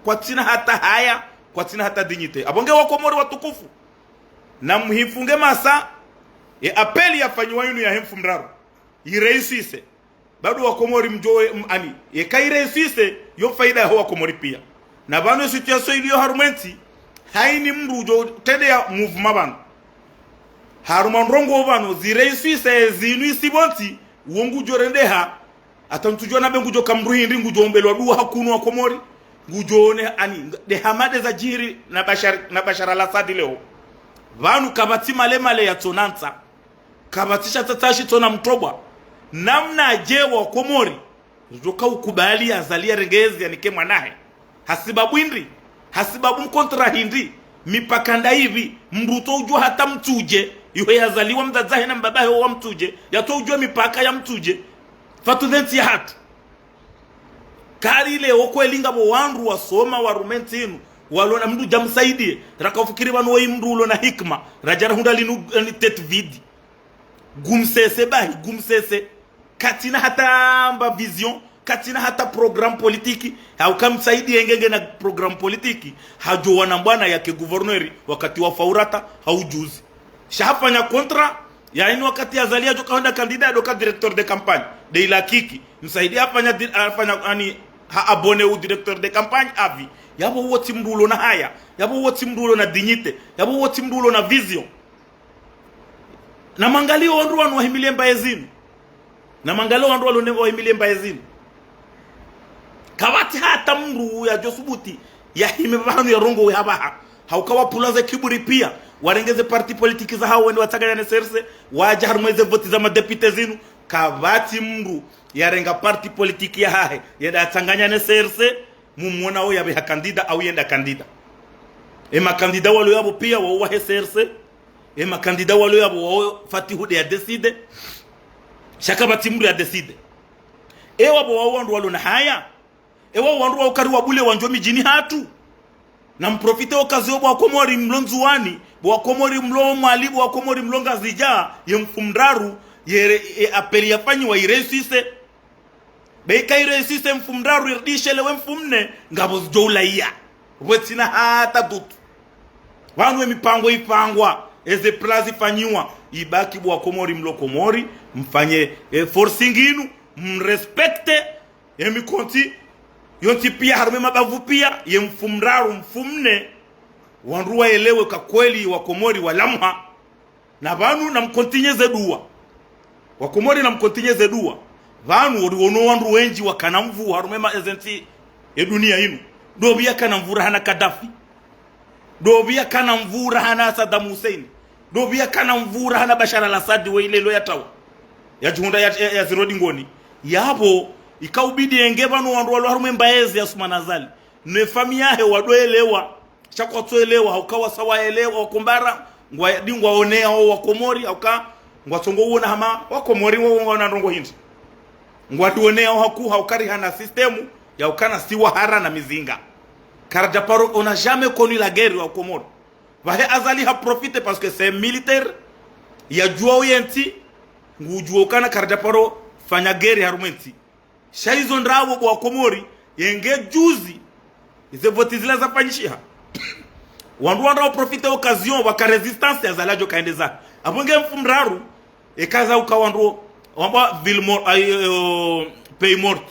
kwatsina hata haya, kwatsina hata dignité. Apvo nge Wakomori watukufu, na mhifunge masa, ye appel yafanyiwa yinu yahe mfumoraru, yiréussisse. Bado Wakomori mdjo, m-, ani, yeka yiréussisse, yo faida yaho Wakomori pia. Na pvanu ye situation iliyo harumwa entsi, hayina mndru udjo trendeya mouvement pvanu. Harumwa ndrongoo pvanu, ziréussisse zinu isipvo ntsi, wo ngudjo rendeha, hata ntsudjuwa nambe ngudjo ka mndru hindri, ngudjo ombelwa dua hakunu Wakomori, ngudjo one, ani, nde hama nde zadjiri na Bashar, na Bashar al-Assad leo. Pvanu kapvatsi male male yatsona ntsa. Kapvatsi sha tsatsa shitsona mtobwa. Namnadje Wakomori ridjo ka ukubali Azali yarenge ezi yanike mwanahe? Hasibabu hindri? Hasibabu mkontra hindri? Mipaka ndayipvi? Mndru tso udjuwa hata Mitsudje, iho yazaliwa mdzadze wahe na mbabahe wa Mitsudje, yatso udjuwa mipaka ya Mitsudje? Fatu nde ntsi yahatru. Kari leo kweli ngapvo wandru wasoma harumwa entsi inu, walona mndru dja msaidiye, raka ufikiri pvanu woyi mndru ulona hikima, radja rahundra linu, eh, ni tête vide. Gumsese bahi, gumsese. Katsina hata mba vision, katsina hata programme politique, hauka Msaidie ngenge na programme politique, hadjo wana mbwana yake gouverneur wakati wa Faurata, hau juzi. Sha hafanya contrat, ya ini wakati Azali yadjo ka hwenda candidat, ndo ka directeur de campagne, nde ila kiki. Msaidie hafanya di-, hafanya, ani, ha abonné u directeur de campagne à vie. Yapvo uwo tsi mndru ulona haya, yapvo uwo tsi mndru ulona dignité, yapvo uwo tsi mndru ulona vision. Na mwangalie wandru wanu wahimilie mbaye zinu. Na mwangalie wandru wanu wahimilie mbaye zinu. Kapvatsi hata mndru yadjo subuti yahime pvanu yarongowe hapvaha. Hauka wapvulaze kiburi pia. Warenge ze parti politique zahawo wende watsanganya ne C R C. Wadja harumwa ze voti za madéputé zinu. Kapvatsi mndru yarenga parti politique yahahe yende yatsanganya ne C R C. Mumwona wo yapveha candidat au yenda candidat. E ma candidat walo yapvo pia wawo wahe C R C. E ma candidat walo yapvo wawo Fatihu nde ya décidé. Sha kapvatsi mndru ya décidé. E wapvo wawo wandru walona haya. E wawo wandru wawo kari wabule wandjo midjini hatru. Na mprofite occasion bo Wakomori mlo Ndzuwani, bo Wakomori mlo Mwali, bo Wakomori mlo Ngazidja, ye mfumoraru, ye, ye appel yafanyiwa yiréussisse. Be ika yiréussisse mfumoraru, yiridishelewe mfumone, ngapvo zidjo ulaya. Pvwatsina hata doute. Pvanu e mipango ipangwa, eze plan zifanyiwa, ibaki bo Wakomori mlo Komori, mfanye, eh, forcing inu, mrespecte, ye mikontsi yontsi pia, harumwa e mabavu pia, ye mfumoraru, mfumone, wandru waelewe ka kweli Wakomori walamha. Na pvanu na mcontinuer ze dua. Wakomori na mcontinuer ze dua. Pvanu wori wono wandru wendji wakana nvuu harumwa e ma, eze ntsi ye dunia inu. Ndopvi yakana nvuu rahana Kadhafi. Ndopvi yakana nvuu rahana Saddam Hussein. Ndopvi yakana nvuu rahana Bashar al-Assad we ilelo yatawa. Yadjihundra ya, ya, yaziro dingoni. Yapvo, ika ubidi yenge pvanu wandru walo harumwa e mbaye ezi ya Assoumani Azali ne famille yahe wandro elewa. Sha kwatso elewa, hauka wasa waelewa, wakombara, ngwa, ndi ngwaoneya wo Wakomori, hauka ngwatsongo uona hama Wakomori wo ngwaona ndrongoo hindri. Ngwandioneya wo hakuu, hauka rihana système ya ukana si wahara na mizinga. Karadja paro, on n'a jamais connu la guerre wa Komori. Pvahe Azali haprofite parce que c'est un militaire, yadjuwa uye ntsi, ngudjuwa ukana karadja paro fanya guerre harumwa e ntsi. Sha izo ndrabo bo Wakomori, yenge juzi, ize voti zila zafanyishiha. Wandru wandra waprofite occasion, waka résistance ya Azali yadjo kaendeza. Apvo nge mfumoraru, eka za uka wandru, wamba ville mor-, ay, euh, pays mort.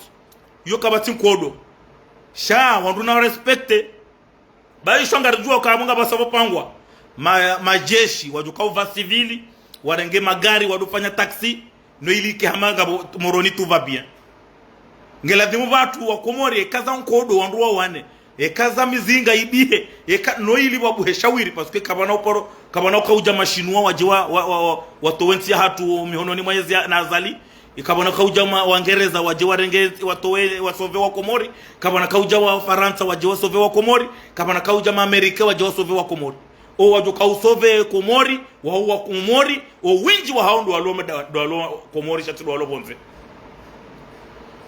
Yo kapvatsi nkodo. Sha, wandru na respecte. Ba isho ngaridjuwa uka mwa ngapvasa pvopangwa ma, majeshi, wadjo ka uva civil, warenge magari, wandro fanya taxi, no ili ike hama ngapvo Moroni tout va bien. Nge ladhimu pvatru Wakomori, eka za nkodo wandru wawane, eka za mizinga ibihe, eka no ili wabuhe shawiri, parce que kapvana uparo, kapvana uka udja mashinwa wadje wa, wa, wa, wa, watowe ntsi yahatru mihononi mwa yezi ya, na Azali, Ikapvwana kaudja ma Wangereza wadje warenge, watowe, wasauve Wakomori. Kapvwana kaudja Wafarantsa wadje wasauve Wakomori. Kapvwana kaudja ma Américains wadje wasauve Wakomori. O wadjo kausauve Komori, wahao Wakomori, o windji wahao ndo walo mada-, ndo walo Komori, sha tsi ndo walo pvondze.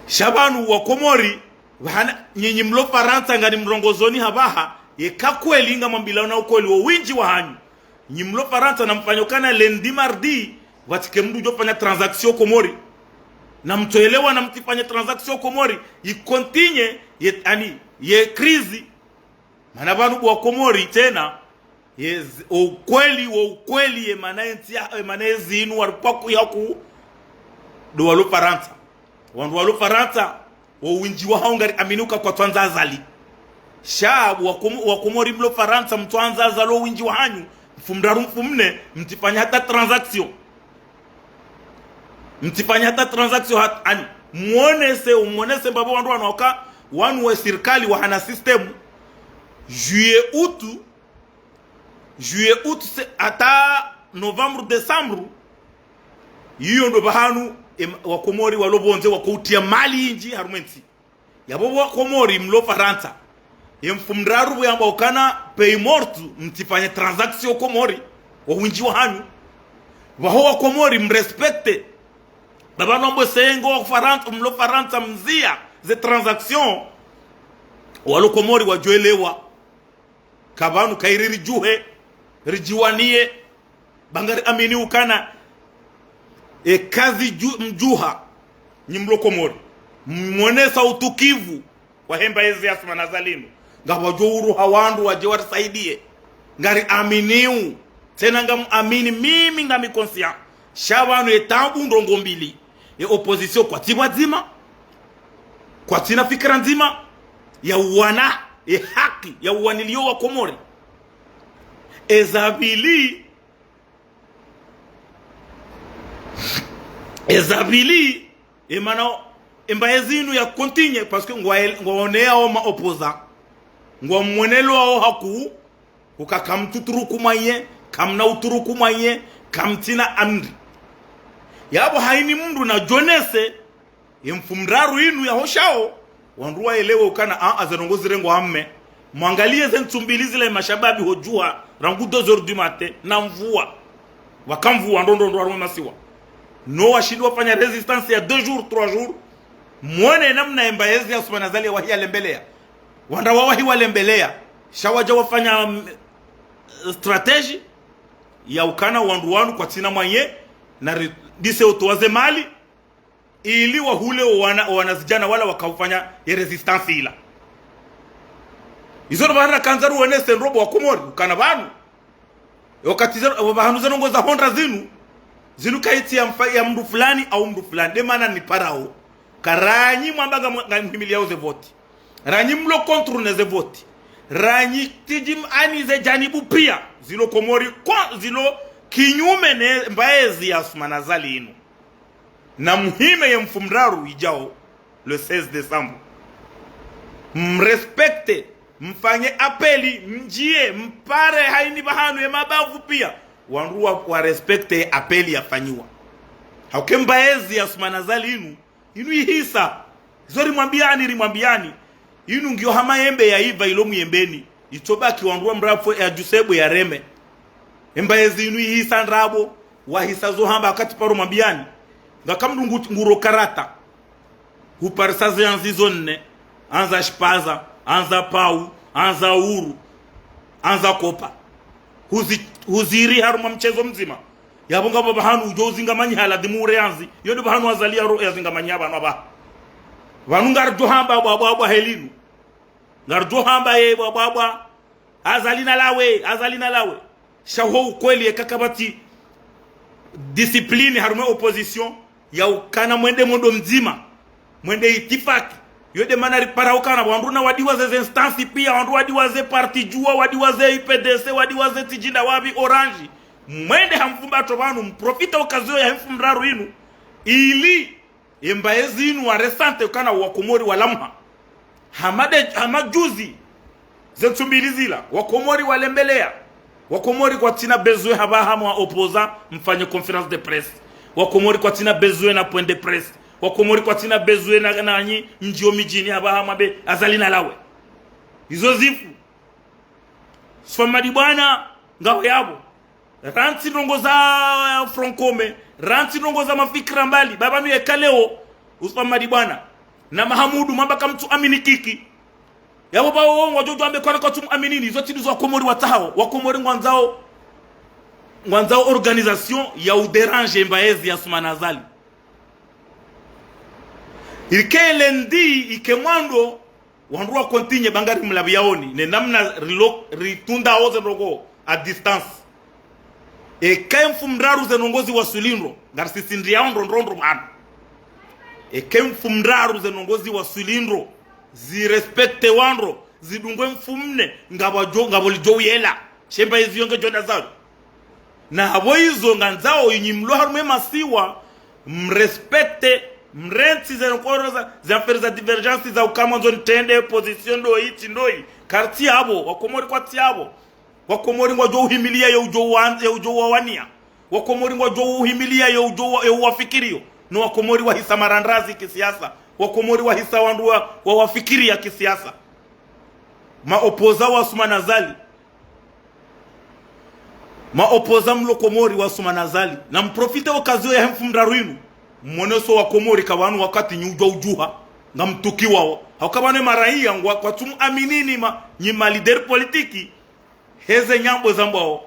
Sha pvanu Wakomori, pvahana, nyinyi mlo Farantsa ngani mrongozoni hapvaha, yeka kweli ngamwambilao na ukweli o windji wahanyu. Nyi mlo Farantsa namfanye ukana lundi, mardi, pvatsike mndru udjo fanya transaction Komori. Namtsoelewa namtsifanye transaction Komori, icontinue, ye, ani, ye crise. Mana pvanu bo Wakomori tsena, ye z-, o ukweli, o ukweli, ye mana entsi ya, ye mana ezi inu waripvaku yaku, ndo walo Farantsa. Wandru walo Farantsa, o windji wahao ngari amini uka kwatsuandza Azali. Sha, Wakomo-, Wakomori mlo Farantsa, mtsuandza Azali o windji wahanyu, mfumoraru mfumone, mtsifanya hata transaction. Mtsifanya hata transaction hat-, ani, mwonese, umwonese mbapvi wandru wanu waka, wanu we sirikali wahana système. Juillet, août, juillet, août, se-, hata novembre, décembre, iyo ndo pvahanu, em, Wakomori walo pvondze wakoutria mali indji harumwa entsi. Yapvo Wakomori mlo Farantsa, ye mfumoraru pvo yamba ukana pays mort, mtsifanye transaction Komori, o windji wahanyu. Pvaho Wakomori mrespecte. Pvapvanu ambwe sengo Farantsa, mlo Farantsa mzia ze transaction, walo Komori wadjoelewa. Ka pvanu kairi ridjuhe, ridjiwaniye, ba ngari amini ukana, eka zidju-, mdjuha, nyi mlo Komori, mwonesa utukivu, wahe mbaye ezi Assoumani Azali inu, ngapvwadjo uruha wandru wadje warisaidiye. Ngari aminiu, tsena ngam amini, mimi ngami conscient. Sha pvanu ye taabu ndrongoo mbili, ye opposition kwatsi pvwadzima, kwatsina fikira ndzima, ya uwana, ye haki, ya uwanilio Wakomori. Eza pvili, eza pvili, e mana, e mbaye ezi inu ya continue, parce que ngwa-, ngwaoneyao ma opposants, ngwamwonelwao hakuu, uka kamtsuturuku mwaye, kamna uturuku mwaye, kamtsina amri. Yapvo haini mndru nadjonese, ye mfumoraru inu yahoshao, wandru waelewe ukana, a, a, ze ndrongoo zirengwa amme. Mwangaliye ze ntsu mbili zila ye mashababi hodjuha, rangu deux heures du matin, na mvua. Waka mvua, ndro, ndro, ndro, harumwa masiwa. No washindi wafanya résistance ya deux jours, trois jours. Mwone namna ye mbaye ezi Assoumani Azali yawahi yalembeleya. Wandru wawahi walembeleya. Sha wadja wafanya, mm, stratégie ya ukana wandru wanu kwatsina mwaye, na ri-, dise utowa ze mali, ili wahule o wana, o wanazidjana wala wakaufanya ye résistance ila. Izo ndo pvahanu nakandza ruwonese ndro bo Wakomori, ukana pvanu. Wakati ze, pvahanu ze ndrongoo za hondra zinu, zinu kaitsi ya mfa-, ya mndru fulani au mndru fulani. Nde mana niparao. Ka ranyi mwamba nga mwa-, nga mhimiliyao ze voti. Ranyi mlo contre ne ze voti. Ranyi tsidji m-, ani ze janibu pia. Zilo Komori ko-, zilo kinyume ne mbaye ezi Assoumani Azali inu. Na muhime ye mfumoraru idjao, le seize décembre. Mrespecte, mfanye appel, mdjiye, mpare haini pvahanu ye mabavu pia. Wandru wa, warespecte appel yafanyiwa. Hauka e mbaye ezi Assoumani Azali inu, inu ihisa. Izo rimwambiyani, rimwambiyani. Inu ngiyo hama yembe yaiva ilo muyembeni. Itsobaki wandru wamrapvo yadjuse bwe yareme. E mbaye ezi inu ihisa ndrabo, wahisa zo hamba wakati paro mwambiyani. Ngaka mndru ngu-, nguro karata. Huparisa ze yandzi zo nne, andza shipaza, andza pau, andza uru, andza kopa. Huzi-, huziri harumwa mtsezo mdzima. Yapvo ngapvo pvahanu udjo uzingamanyiha ladhimu ure yandzi. Yo ndo pvahanu Azali yaro yazingamanyiha pvanu apvaha. Pvanu ngaridjo hamba bwa, bwa, bwa helinu. Ngaridjo hamba ye bwa, bwa, bwa. Azali nalawe, Azali nalawe. Sha ho ukweli yeka kapvatsi discipline harumwa opposition, ya ukana mwende mwendo mdzima. Mwende itifaki. Yo nde mana ripara ukana wandru na wadiwaze ze instance pia, wandru wadiwaze parti Juwa, wadiwaze U P D C, wadiwaze tsidjinda wapvi Orange. Mwende hamfumbatso pvanu, mprofite occasion ya mfumoraru inu. Ili, e mbaye ezi inu waresente ukana Wakomori walamha. Hama de-, hama juzi, ze ntsu mbili zila, Wakomori walembeleya. Wakomori kwatsina besoin hapvaha mwa opposant mfanye conférence de presse. Wakomori kwatsina besoin na point de presse. Wakomori kwatsina besoin na, nanyi mdjio midjini hapvaha mwambe Azali nalawe. Izo zifu. Sufamadi bwana, ngawe yapvo. Rantsi ndrongo za, eh, Front Commun, rantsi ndrongo za mafikira mbali. Baba nu yeka leo, Usman Madibwana na Mahamudu, mwamba kamtsu amini Kiki. Yapvo pvawo ngwadjo djwambe kwana kwatsu mu aminini, izo tsi ndizo Wakomori watsahao. Wakomori ngwandzao, ngwandzao organisation ya udéranger mbaezi ya Assoumani Azali. Ike lundi, ike mwando, wandru wa continuer ba ngari mlapviyaoni, ne namna rilo, ritunda oze ndrongo à distance. Eka mfumoraru ze ndrongo ziwaswili ndro, ngari sisi ndriya ondro ndro ndro pvanu. Eka mfumoraru ze ndrongo ziwaswili ndro, zirespectewa ndro, zidungwe mfumone, ngapvo djo, ngapvo lidjo uyela. She mbaezi yo ngedjo nda zayo. Na hapvo izo ngandzao inyi mlo harumwa masiwa, mrespecte, mrentsi ze nkoro za, ze affaire za divergence za uka mwandzo nitrende position ndoyi, tsi ndoyi. Kartsi yapvo, Wakomori kwatsi yapvo. Wakomori ngwadjo uhimiliya ye udjo wan-, ye udjo wawania. Wakomori ngwadjo uhimiliya ye udjo wa-, ye uwafikiriyo. No Wakomori wahisa marandrazi kisiasa. Wakomori wahisa wandru wa, wa wafikiriya kisiasa. Ma opposant wa Assoumani Azali. Ma opposant mlo Komori wa Assoumani Azali. Na mprofite occasion ya he mfumoraru inu. Mwoneso Wakomori ka pvanu wakati nyi udjwa udjuha. Ngamtukiwao. Hauka pvanu maraiya ngwa, kwatsu mu aminini ma, nyi ma leader politique. Heze nyambo zambwao.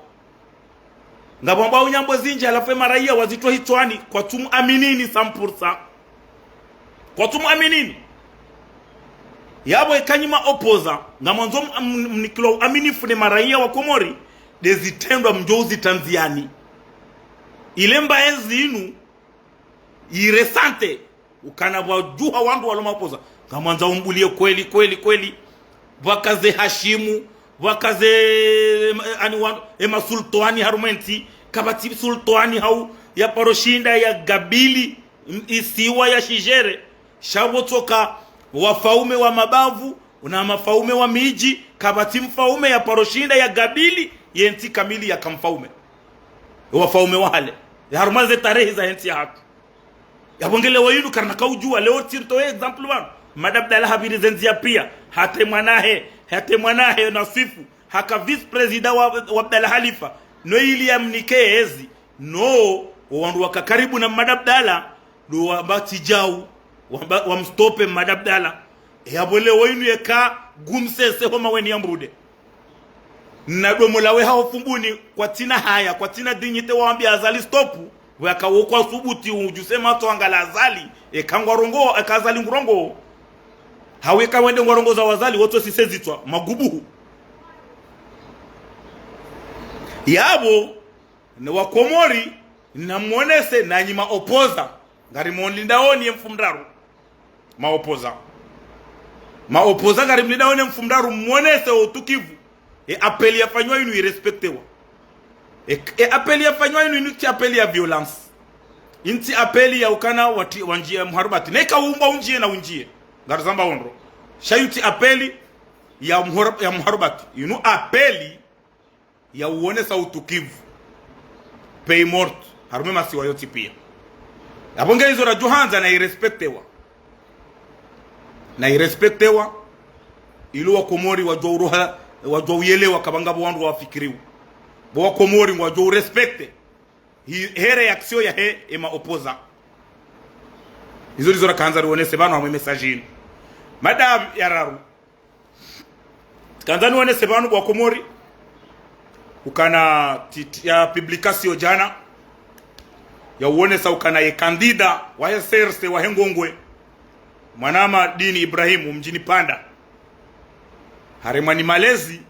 Ngapvo ambwao nyambo zindji, halafu e maraiya wazitro hitswani, kwatsu mu aminini cent pour cent. Kwatsu mu aminini. Yapvo eka nyi ma opposant, ngamwandzo m-, m-, mnikilwa uaminifu ne maraiya wa Komori, nde zitrendwa mdjo uzitrandziani. Ile mbaezi inu, iresante, ukana pvwadjuha wandru walo ma opposant. Ngamwandzo umbuliye kweli, kweli, kweli. Pvwaka ze Hashimu, pvwaka ze, em, ani wa, ema sultwani harumwa entsi, kapvatsi sultwani hau ya paro shinda ya gabili, m-, isiwa ya shijere. Sha pvo tsoka wafaume wa mabavu, na mafaume wa midji, kapvatsi mfaume ya paro shinda ya gabili, ye ntsi kamili yaka mfaume. Wafaume wa hale. Ya harumwa ze tarehi za entsi yahatru. Yapvo nge leo inu karina kaudjuwa, leo tsi ritowe exemple pvanu. Mada Abdallah hapviri ze ndziya piya, hata e mwanahe, hata e mwanahe Naswifu, haka vice-président wa, wa Abdallah Halifa, no ili yamnike ezi, no, o wandru waka karibu na Mada Abdallah, ndo wamba tsi djau, wamba, wamstope Mada Abdallah. E yapvo leo inu yeka gumsese ho maweni ya mbude. Na domo lawe haho fumbuni, kwatsina haya, kwatsina dignité wawambia Azali stop, waka wo kwasubuti udjuse matso angala Azali, eka ngwarongoa, eka Azali ngurongoa. Hau eka wende ngwarongoza wa Azali, wotso sise zitswa, magubuhu. Yapvo, ne Wakomori, namwonese, nanyi ma opposant, ngari mlindaoni ye mfumoraru. Ma opposant. Ma opposant ngari mlindaoni ye mfumoraru mwonese utukivu. E appel yafanywa inu irespectewa. E, e appel yafanywa inu, inu tsi appel ya violence. Inu tsi appel ya ukana wati, wandjiye mharubati. Neka umba undjiye na undjiye. Ngari zamba ondro. Sha inu tsi appel ya mhor-, ya mharubati. Inu appel ya uonesa utukivu. Pays morte, harumwa e masiwa yontsi piya. Yapvo nge izo radjo handza na irespectewa. Na irespectewa, ili Wakomori wadjuwa uroha, wadjuwa uyelewa ka pvanga pvo wandru wafikiriwa. Pvo Wakomori ngwadjo urespecte. Hi, he réaction ya he, ema opposant. Izo ndizo rakandza rionese pvanu hamwe message inu. Mada ya raru. Kandza niwonese pvanu bo Wakomori, ukana tit-, ya publication djana, ya uonesa ukana ye candidat wa he C R C wa he Ngongwe, mwanama Dini Ibrahim, mdjini Panda. Haremwa ni malezi,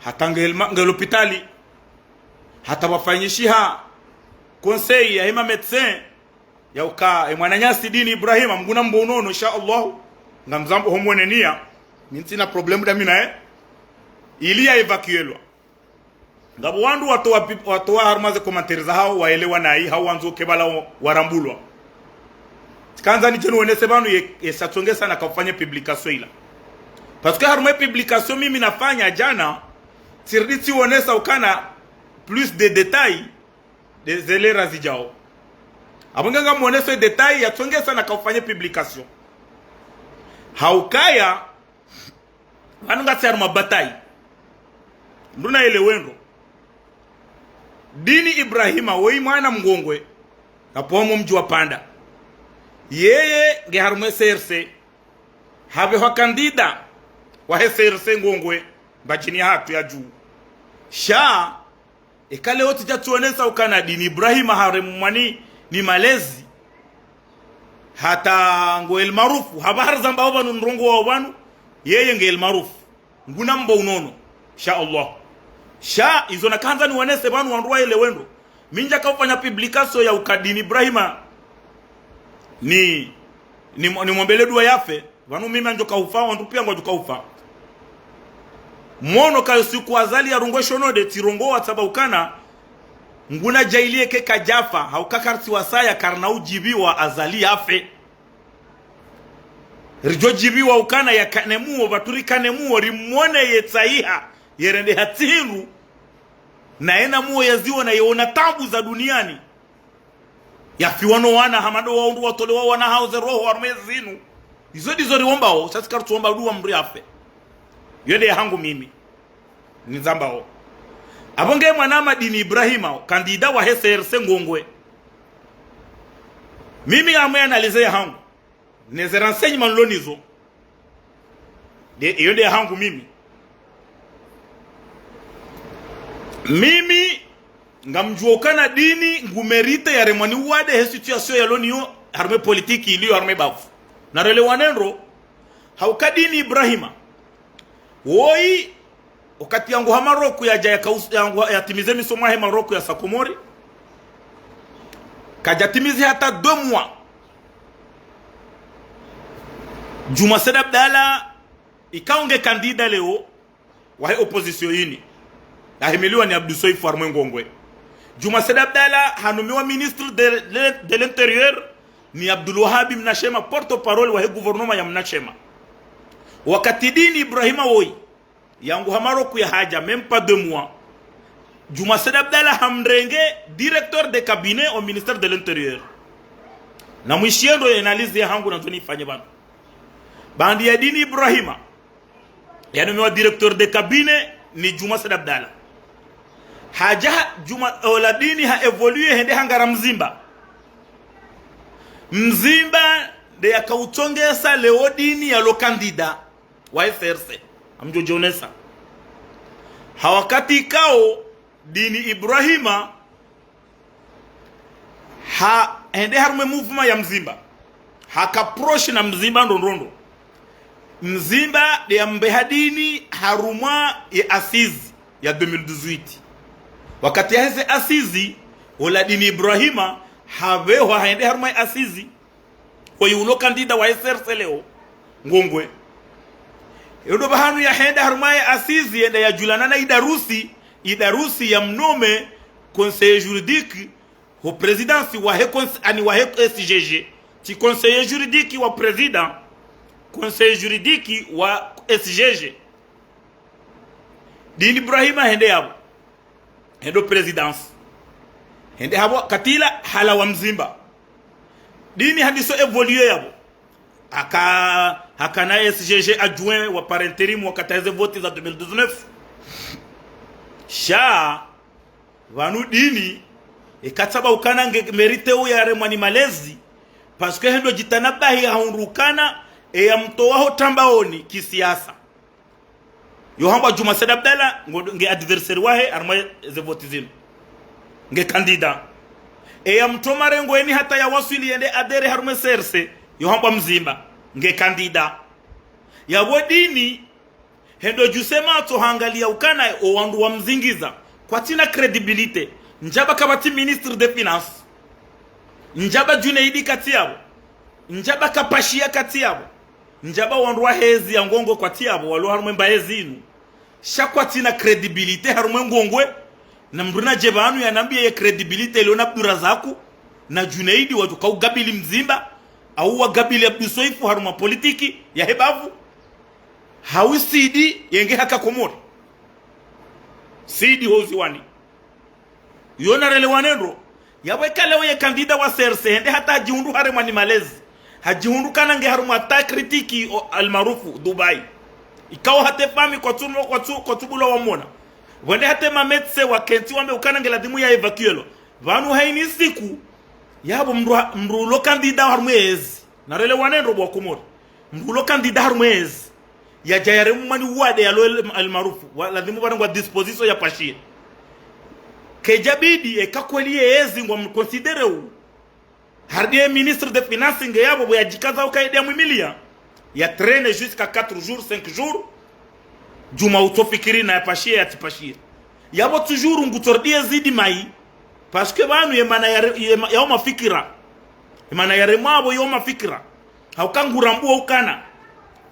hata nge ma-, nge lopitali, hata wafanyishiha conseil ya hema médecin, ya uka, e mwananyasi Dini Ibrahim, Mngu namumbe unono, insha Allah, ngamzambo ho mwenenia, mi ntsina problème dami naye, ili ya évacuelwa. Ngapvo wandru watowa pi-, watowa harumwa ze commentaire zahao, waelewa nayi, hau wandzo ke pvala wa-, warambulwa. Kandza nidje niwonese pvanu ye, ye satsongesa na kafanya publication ila. Parce que harumwa publication mimi nafanya djana, tsiridi tsiwonesa ukana plus de détails, de zelera zidjao. Apvo nge ngamwoneso détail yatsongesa na kaufanye publication. Haukaya, pvanu ngasi harumwa bataille. Mndru naelewe ndro. Dini Ibrahima, woyi mwana Mngongwe, kapvomo mdji wa Panda. Yeye nge harumwa CRC. Hapvehwa candidat wahe CRC Ngongwe, Mbadjini hatru ya dju. Sha, eka leo tsidja tsionesa ukana Dini Ibrahima haremwa ni, ni malezi. Hata ngo El Maarouf, hapvaha rizambao pvanu ndrongoo pvanu, yeye nge El Maarouf. Nguna mbo unono, insha Allah. Sha, izo nakahandza niwonese pvanu wandru waelewe ndro. Mi ndjakaufanya publication ya uka Dini Ibrahima ni, ni, nimwombele dua yafe. Pvanu mimi ndjo kaufa, wandru pia ngwadjo kaufa. Mwono kayo siku Azali yarongoa shonode, tsirongoa tsamba ukana, nguna djaili eke kadjafa, hauka kartsi wasaya karina udjibiwa Azali yafe. Ridjo djibiwa ukana yakane muo, pvatsu rikane muo, rimwone yetsayiha, yerendeha tsi hindru, na yena muo yaziona yeona tabu za duniani. Yafiwa no wana, hama ndo wandru watolewa wana hawo ze roho harumwa zinu. Izo ndizo riombao, sha tsi kartsuomba dua mndru yafe. Yo nde yahangu mimi. Nizambao. Apvo nge mwanama Dini Ibrahima, candidat wahe CRC Ngongwe. Mimi ngamwe analyse yahangu. Ne ze renseignements nilo nizo. Nde, iyo nde yahangu mimi. Mimi, ngamdjuo ukana Dini, ngu mérité yaremwa ni uwade he situation yalo niyo, harumwa politique iliyo harumwa bavu. Narelewane ndro, hauka Dini Ibrahima. Woyi, wakati yangu ha Maroc yadja yakaus-, yangu yatimize misomo yahe Maroc yasa Komori. Kadjatimizi hata deux mois. Djuma Said Abdallah, ikao nge candidat leo, wahe opposition yini. Yahimiliwa ni Abdou Soefo harumwa Ngongwe. Djuma Said Abdallah, hanomiwa ministre de, de, de l'intérieur, ni Abdoulwahab Mnashema, porte-parole wahe gouvernement ya Mnashema. Wakati Dini Ibrahima woyi, yangu ha Maroc yahadja, même pas deux mois. Djuma Said Abdallah hamrenge directeur de cabinet au ministère de l'Intérieur. Namwishiye ndro ye analyse yahangu nandzo nifanye pvanu. Baanda ya Dini Ibrahima, yanomiwa directeur de cabinet ni Djuma Said Abdallah. Hadja ha-, Djuma, ola Dini ha évolué hende hangara Mzimba. Mzimba nde yakautsongesa leo Dini yalo candidat wa CRC. Ngamdjo djionesa. Ha wakati ikao Dini Ibrahima ha, hende harumwa mouvement ya Mzimba. Haka proche na Mzimba ndro ndro ndro. Mzimba nde yambeha Dini harumwa ye assises ya deux mille dix-huit. Wakati yaheze assises, ola Dini Ibrahima, hapvehwa hende harumwa ye assises. Woyi ulo candidat wa CRC leo, Ngongwe. Yo ndo pvahanu yahenda harumwa ye assises yende yadjulana na Idarusi, Idarusi yamnome conseiller juridique ho présidence wahe cons-, ani wahe S G G. Tsi conseiller juridique wa président, conseiller juridique wa S G G. Dini Ibrahima hende yapvo. Hendo présidence. Hende hapvo katila halawa Mzimba. Dini handiso évolué yapvo. Haka, hakana S G G adjoint wa par intérim wakati yeze vote za deux mille dix-neuf. Sha, pvanu Dini, eka tsamba ukana nge mérité uyaremwa ni malezi, parce que hendo djitanabahi hahundru ukana, eyamtowa ho tambaoni kisiasa. Yo hambwa Djuma Said Abdallah, ngo, nge adversaire wahe, harumwa ze vote zinu. Nge candidat. Eyamtowa marengweni hata yawaswili yende adhérer harumwa C R C, yo hambwa Mzimba, nge candidat. Yapvo Dini, hendo djuse matso hangaliya ukana owandru wamzingiza, kwatsina crédibilité, ndjaba kapvatsi ministre des finances, ndjaba Djunaidi katsi yapvo, ndjaba Kapashia katsi yapvo. Ndjaba wandru wahe ezi ya Ngongwe kwatsi yapvo, walo harumwa emba ezi inu. Sha kwatsina crédibilité harumwa Ngongwe. Na mndru nadje pvanu yanambiye ye crédibilité iliyo na Abdurazaku na Djunaidi wadjo kaugabili Mzimba, au wagabili Abdou Soefo harumwa politiki yahe bavu. Hau Sidi yenge haka Komori. Sidi ho ziwani. Yo narelewane ndro. Yapvo eka leo ye candidat wa C R C, hende hata hadjihundru harumwa ni malezi. Hadjihundru ukana nge harumwa ta critique o Almaarufu, Dubai. Ikao hata fami kwatsu, kwatsu, kwatsu bulwa wamwona. Pvwende hata ma médecins wakentsi wambe ukana nge ladhimu ya évacuelwa. Pvanu hayina siku, yapvo mdru ha-, mdru ulo candidat harumwa ezi. Narelewane ndro bo wa Komori. Mdru ulo candidat harumwa ezi. Yadja yaremwa ni wade yalo El-, Almaarufu. Wa, ladhimu pvarengwa disposition ya pashiya. Kedjabidi eka kweli ye ezi ngwamconsidéré u. Harudi ye ministre des finances nge yapvo pvo yadjikaza uka yende yamwimiliya. Ya traîner jusqu'à quatre jours, cinq jours. Djuma utsofikiri na ya pashiya, yatsi pashiya. Yapvo toujours ngutsorudi ye zidi mayi. Parce que pvanu ye mana yare-, ye ma-, yawo mafikira. Ye mana yaremwa pvo yo mafikira. Hauka ngurambuwa ukana.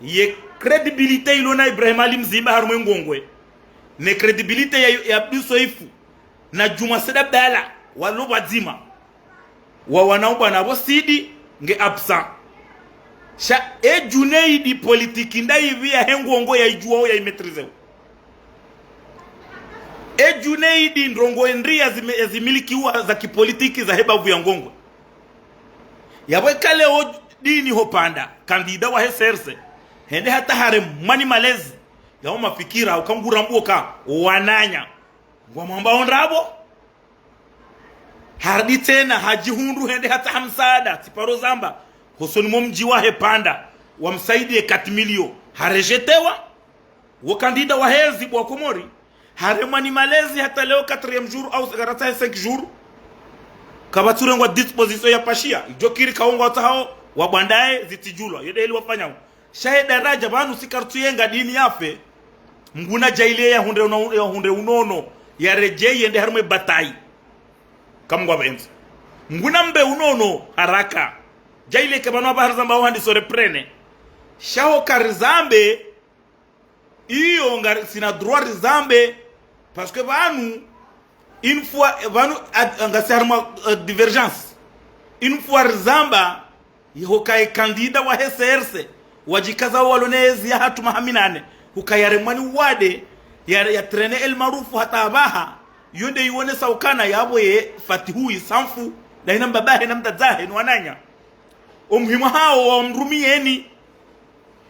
Ye crédibilité ilo na Ibrahim Ali Mzimba harumwa Ngongwe. Ne crédibilité ya, ya Abdou Soefo. Na Djuma Said Abdallah. Walo pvadzima. Wawana ubwana pvo Sidi nge absent. Sha e Junaid politique ndayipvi yahe Ngongwe yayidjuwao yayimaîtrisé. E Junaid ndrongoo ndri yazime-, yazimilikiwa za kipolitiki zahe bavu ya Ngongwe. Yapvo eka leo dini hopvanda, candidat wahe C R C. Hende hata haremwa ni malezi. Yawo mafikira, uka ngurambuwa uka, wananya. Ngwamwambao ndrabo. Harudi tsena, hadjihundru hende hata ha msaada, tsiparo zamba. Hosoni mo mdji wahe pvanda, wamsaidiye quatre millions. Harejetewa, wo candidat wahe ezi bo wa Komori. Haremwa ni malezi hata leo quatrième jour, au ngaratsahe cinq jours. Kapvatsurengwa disposition ya pashiya. Idjo kiri kaongo watsahao, wabwandaye, zitsidjulwa. Yede heli wafanyao. Sha ye daradja pvanu si kartsu yenga dini yafe. Mngu nadjaaliye yahundre una-, yahundre unono. Yaredjeyi yende harumwa ye batayi. Ka Mngu apvendze. Mngu nambe unono haraka. Djaaliye ke pvanu apvaha rizamba uhandiso reprene. Sha ho karizambe. Iyo ngasina droit rizambe. Parce que pvanu, une fois, pvanu, ad-, ngasi harumwa, euh, divergence. Une fois rizamba, Ye hukaya ye candidat wahe C R C, wadjikaza walo ne ezi yahatru maha minane, hukaya yaremwa ni wade, ya, ya traîner El Maarouf hata apvaha, yo nde yionesa ukana yapvo ye Fatihu yi samfu, na yina mbabahe na mdzadzahe ni wananya. Omuhimu hawo wamrumiyeni.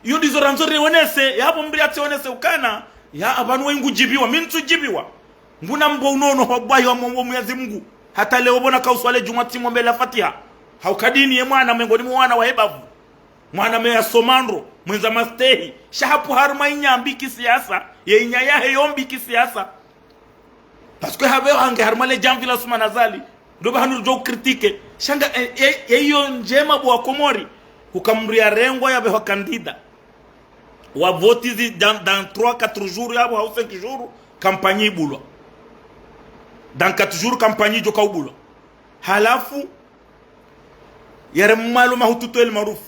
Iyo ndizo randzo rionese, yapvo mdru yatsionese ukana, ya apvanu we ngudjibiwa, mi ntsudjibiwa. Nguna mbo unono hwa bwahi wa mwombo Mwenyezi Mungu. Hata leo pvona kauswali djumwa tsi mwombe la Fatiha. Hauka dini ye mwana mengoni mwa wana wahe bavu. Mwana me yasoma ndro, mwendza mastehi. Sha hapvo harumwa inya mbi kisiasa, ye inya yahe yo mbi kisiasa. Parce que hapvo hange harumwa le djamvi la Assoumani Azali. Ndo pvahanu ridjo critiquer. Sha nga, eh, eh, eh, iyo ndjema bo wa Komori. Huka mdru yarengwa yapvehwa candidat. Wa vote zi dans, dans trois, quatre jours yapvo, hau cinq jours, campagne ibulwa. Dans quatre jours, campagne idjoka ubulwa. Halafu, yaremwa lo mahututu El Maarouf.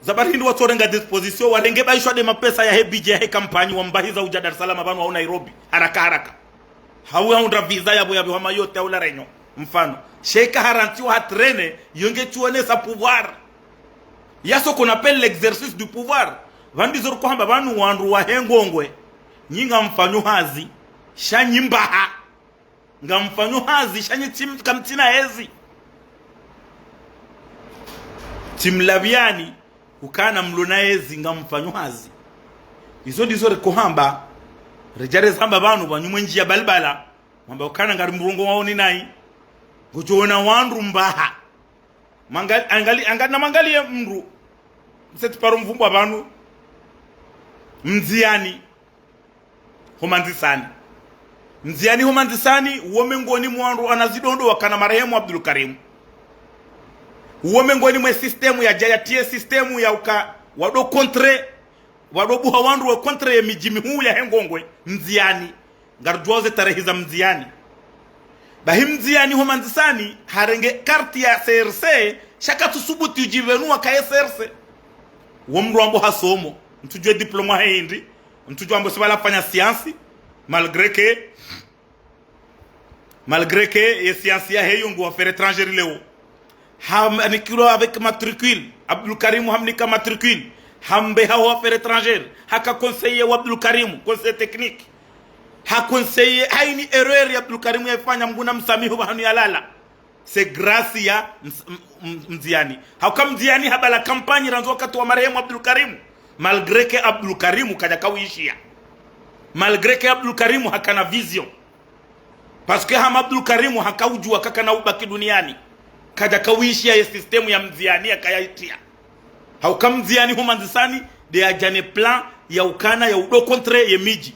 Zabari hindri watsorenga disposition, warenge baishwa nde mapesa yahe budget yahe campagne, wambahiza udja Dar es Salaam pvanu hau Nairobi. Haraka, haraka. Hau yahundra visa yapvo yapvehwa Mayotte hau La Réunion. Mfano. Sha eka harantsiwa ha traîner, yo nge tsionesa pouvoir. Il y a ce qu'on appelle l'exercice du pouvoir. Pvanu ndizo riko hamba pvanu wandru wahe Ngongwe. Nyi ngamfanyo hazi. Sha nyi mbaha. Ngamfanyo hazi, sha nyi tsi m-, kamtsina ezi. Tsimlapviani, ukana mlo na ezi, ngamfanyo hazi. Izo ndizo riko hamba, ridja rezamba pvanu, pvanu mwe ndjiya balibala, mwamba ukana ngari mrongo wawo ni nayi. Ngudjoona wandru mbaha. Mangali, angali, angali, na mangaliye mdru. Mseti paro mvumbwa pvanu. Mndziani. Ho Mandzisani. Mndziani ho Mandzisani, uwo mengoni mwa wandru wana zidondo wakana marehemu Abdul Karim. Uwo mengoni mwe système yadja yatiye système ya uka wado contre, wado buha wandru wa contre ye midji mihuu yahe Ngongwe, Mndziani. Ngaridjuwao ze tarehi za Mndziani. Bahi Mndziani ho Mandzisani, harenge carte ya C R C, sha katsusubutu udjipvenua kaye C R C. Wo mdru wambo hasomo, ntsudjuwa diplôme yahe hindri, ntsudjuwa wambo sipvala hafanya science, malgré que, malgré que ye science yahe yo ngu affaires étrangères leo. Hamnikilwa avec matricule. Abdul Karim hamnika matricule. Hambeha ho affaires étrangères. Haka conseiller wa Abdul Karim, conseiller technique. Ha conseiller, hayini erreur ya Abdul Karim yayifanya, Mngu namsamihi pvahanu yalala. C'est grâce ya Ms-, M-, M-, Mdiyani. Hauka Mdiyani habala kampanyi randzi wakati wa marehemu Abdul Karimu. Malgré que Abdul Karimu kadjaka uishiya. Malgré que Abdul Karimu hakana vision. Parce que hama Abdul Karimu haka udjuwa kakana ubaki duniani. Kadjaka uishiya ye système ya Mdiyani yakaya itiya. Hauka Mdiyani ho Mandzisani nde yadja ne plan ya ukana ya udo contre ye midji.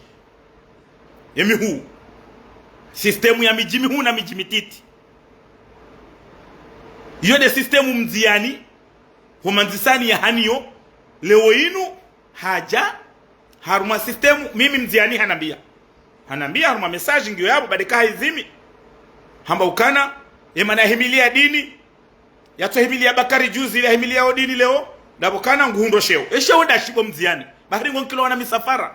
Ye mihuu. Système ya midji mihuu na midji mititi. Iyo nde système Mdiyani ho Mandzisani yahaniyo, leo inu hadja harumwa système, mimi Mdiyani hanambiya. Hanambiya harumwa message ngiyo yapvo, badi ka haizimi. Hamba ukana, emana yahimiliya dini, yatsohimiliya Bakari juzi, ile yahimiliya o dini leo, ndapvo kana nguhundro sheo. E sheo ndashi bo Mdiyani. Bahari ngo nkilo wana misafara.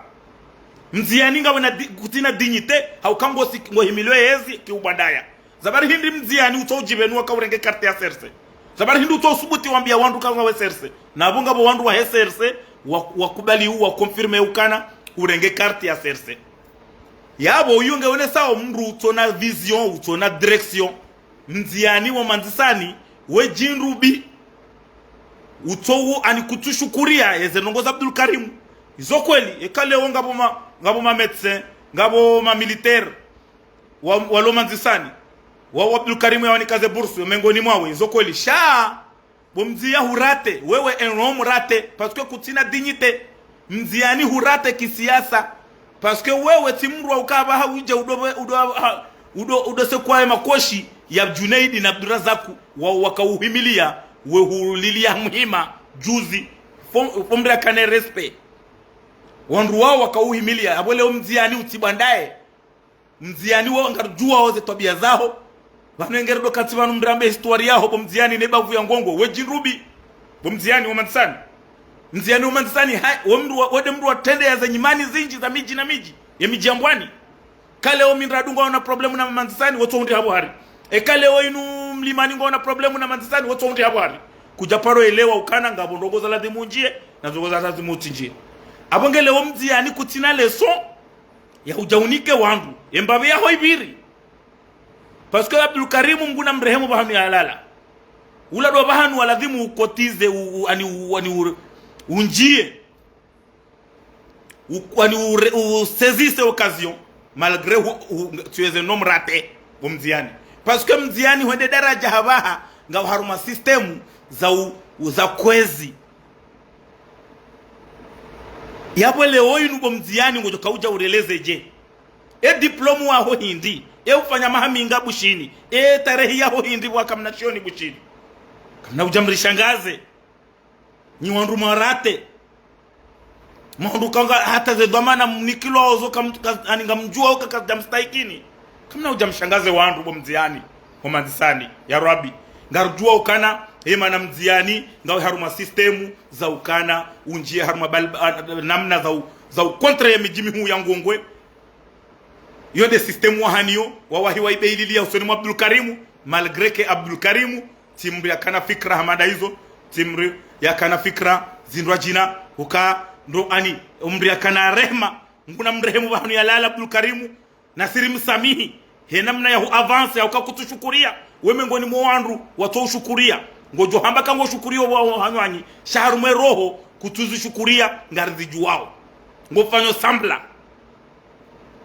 Mdiyani ngawe na di-, kutsina dignité, hauka ngo si-, ngo himilwe yezi ki ubwandaya. Zabari hindri Mdiyani utso udjibenuwa ka urenge carte ya C R C. Zabari hindri utso usubuti wambiya wandru ka ngawe C R C. Na apvo ngapvo wandru wa he C R C, wa, wakubali u, wa confirmé ukana, urenge carte ya C R C. Yapvo uyo nge onesao mndru utsona vision, utsona direction. Mdiyani wa Mandzisani, we djindru bi. Utso u ani kutsushukuriya, eze ndrongo za Abdul Karimu. Izo kweli, eka leo ngapvo ma, ngapvo ma médecin, ngapvo ma militaire. Wa, walo Mandzisani. Wa, wa Abdul Karimu yawanika ze bourse, yo mengoni mwawe, izo kweli. Sha, bo Mdiyani hurate, wewe un homme raté, parce que kutsina dignité. Mdiyani hurate kisiasa. Parce que wewe tsi mndru wa ukaba ha udje udo, udo, ha, udo, udo sekwaye makoshi ya Junaidi na Abdurazaku wa, wakauhimiliya, we huliliya muhima, juzi, fo-, fomdra kane respect. Wandru wao wakauhimiliya, apvo leo Mdiyani utsi bwandaye. Mdiyani wo ngarudjuwao ze twabiya zaho. Pvanu engeri do kati pvanu mrambe histoire yaho bo Mdiyani ne bavu ya ngongo. We djindru bi. Bo Mdiyani wa Mandzisani. Mdiyani wa Mandzisani, ha, wo mndru wa, wo nde mndru wa trende ya ze nyimani zindji za midji na midji. Ye midji ya mbwani. Ka leo Mindradu ngwaona problème na Mandzisani, wotso hundri hapvo hari. Eka leo inu Mlimani ngwaona problème na Mandzisani, wotso hundri hapvo hari. Kudja paro elewa ukana ngapvo ndrongo za ladhimu undjiye, na ndrongo za ladhimu utsindjiye. Apvo nge leo Mdiyani kutsina leçon ya udja unike wandru. Ye mbapvi yaho ipviri. Parce que Abdul Karimu Mngu na mrehemu pvahanu yalala. Ula ndo pvahanu wa ladhimu ukotize, u, u, ani, u, ani, u, undjiye. U, ani, u, re, u saisisse occasion, malgré u, u, tu es un homme raté, bo Mdiyani. Parce que Mdiyani hwende daraja hapvaha, nga harumwa système za u, u, za kwezi. Yapvo leo inu bo Mdiyani ngodjo kaudja ureleze dje? E diplôme waho hindri? E ufanya maha minga Bushini? E tarehi yaho hindri pvwa kamna shioni Bushini? Kamna udja mrishangaze. Nyi wandru mwarate. Mwandru kanga hata ze dhwamana mnikilwa ozo kam-, ka-, ani ngamdjuwao ka, kadja mstahikini. Kamna udja mshangaze wandru bo Mdiyani, ho Mandzisani, ya Rabbi. Ngarudjuwa ukana, emana Mdiyani, ngawe harumwa système za ukana, undjiye harumwa bal-, a, namna za u, za u contre ye midji mihuu ya ngongwe. Yo nde système wahaniyo, wawahi wa ibeililiya usoni mwa Abdul Karimu, malgré que Abdul Karimu, tsi mndru yakana fikra hama nda izo, tsi mndru yakana fikra zindrwadjina, uka ndo ani, mndru yakana rehema, Mngu na mrehemu pvahanu yalala Abdul Karimu, nasi rimsamihi, he namna ya hu avancer, ya uka kutsushukuriya, we mengoni mwa wandru watso ushukuriya, ngodjo hamba ka ngo shukuriyo wa, wa hanywanyi, sha harumwa e roho, kutsuzishukuriya, ngarizidjuwao. Ngofanyo sambla.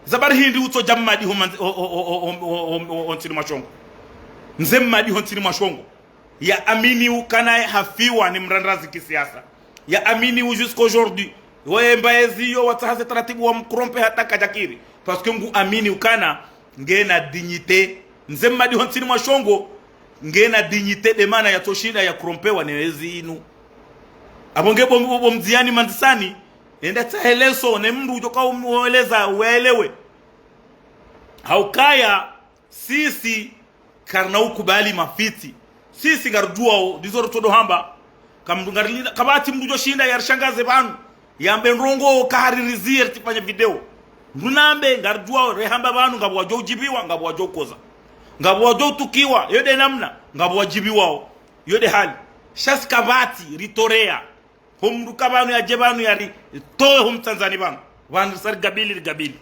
Zabari hindri utso dja Mmadi ho Mandzi-, ho, ho, ho ntsini mwa shongo. Mze Mmadi ho ntsini mwa shongo. Ya amini ukana hafiwa ni mrandrazi kisiasa. Ya amini u jusqu'aujourd'hui. Waye mba ezi yo watsaha ze taratibu wa mkrompe hata kadjakiri. Parce que ngu amini ukana ngena dignité. Mze Mmadi ho ntsini mwa shongo ngena dignité de mana yatsoshinda ya krompewa ne ezi inu. Apvo nge bo, bo, bo Mdiyani Mandzisani, enda tsahe leso, ne mndru udjoka umweleza, uelewe. Haukaya, sisi, karina ukubali mafitsi. Sisi ngarudjuwao, ndizo rutsodo hamba. Kamndru ngari-, kapvatsi mndru djoshinda yarishangaze pvanu. Yambe ndrongo kahaririziye ritsifanye video. Mndru nambe, ngarudjuwao, rehamba pvanu, ngapvo wadjo udjibiwa, ngapvo wadjo ukoza. Ngapvo wadjo utukiwa, yo nde namna, ngapvo wadjibiwao. Yo nde hali. Sha si kapvatsi, ritoreya. Ho mndru ka pvanu yadje pvanu yari towe ho mtsandzani pvanu. Pvanu sari gabili, ri gabili.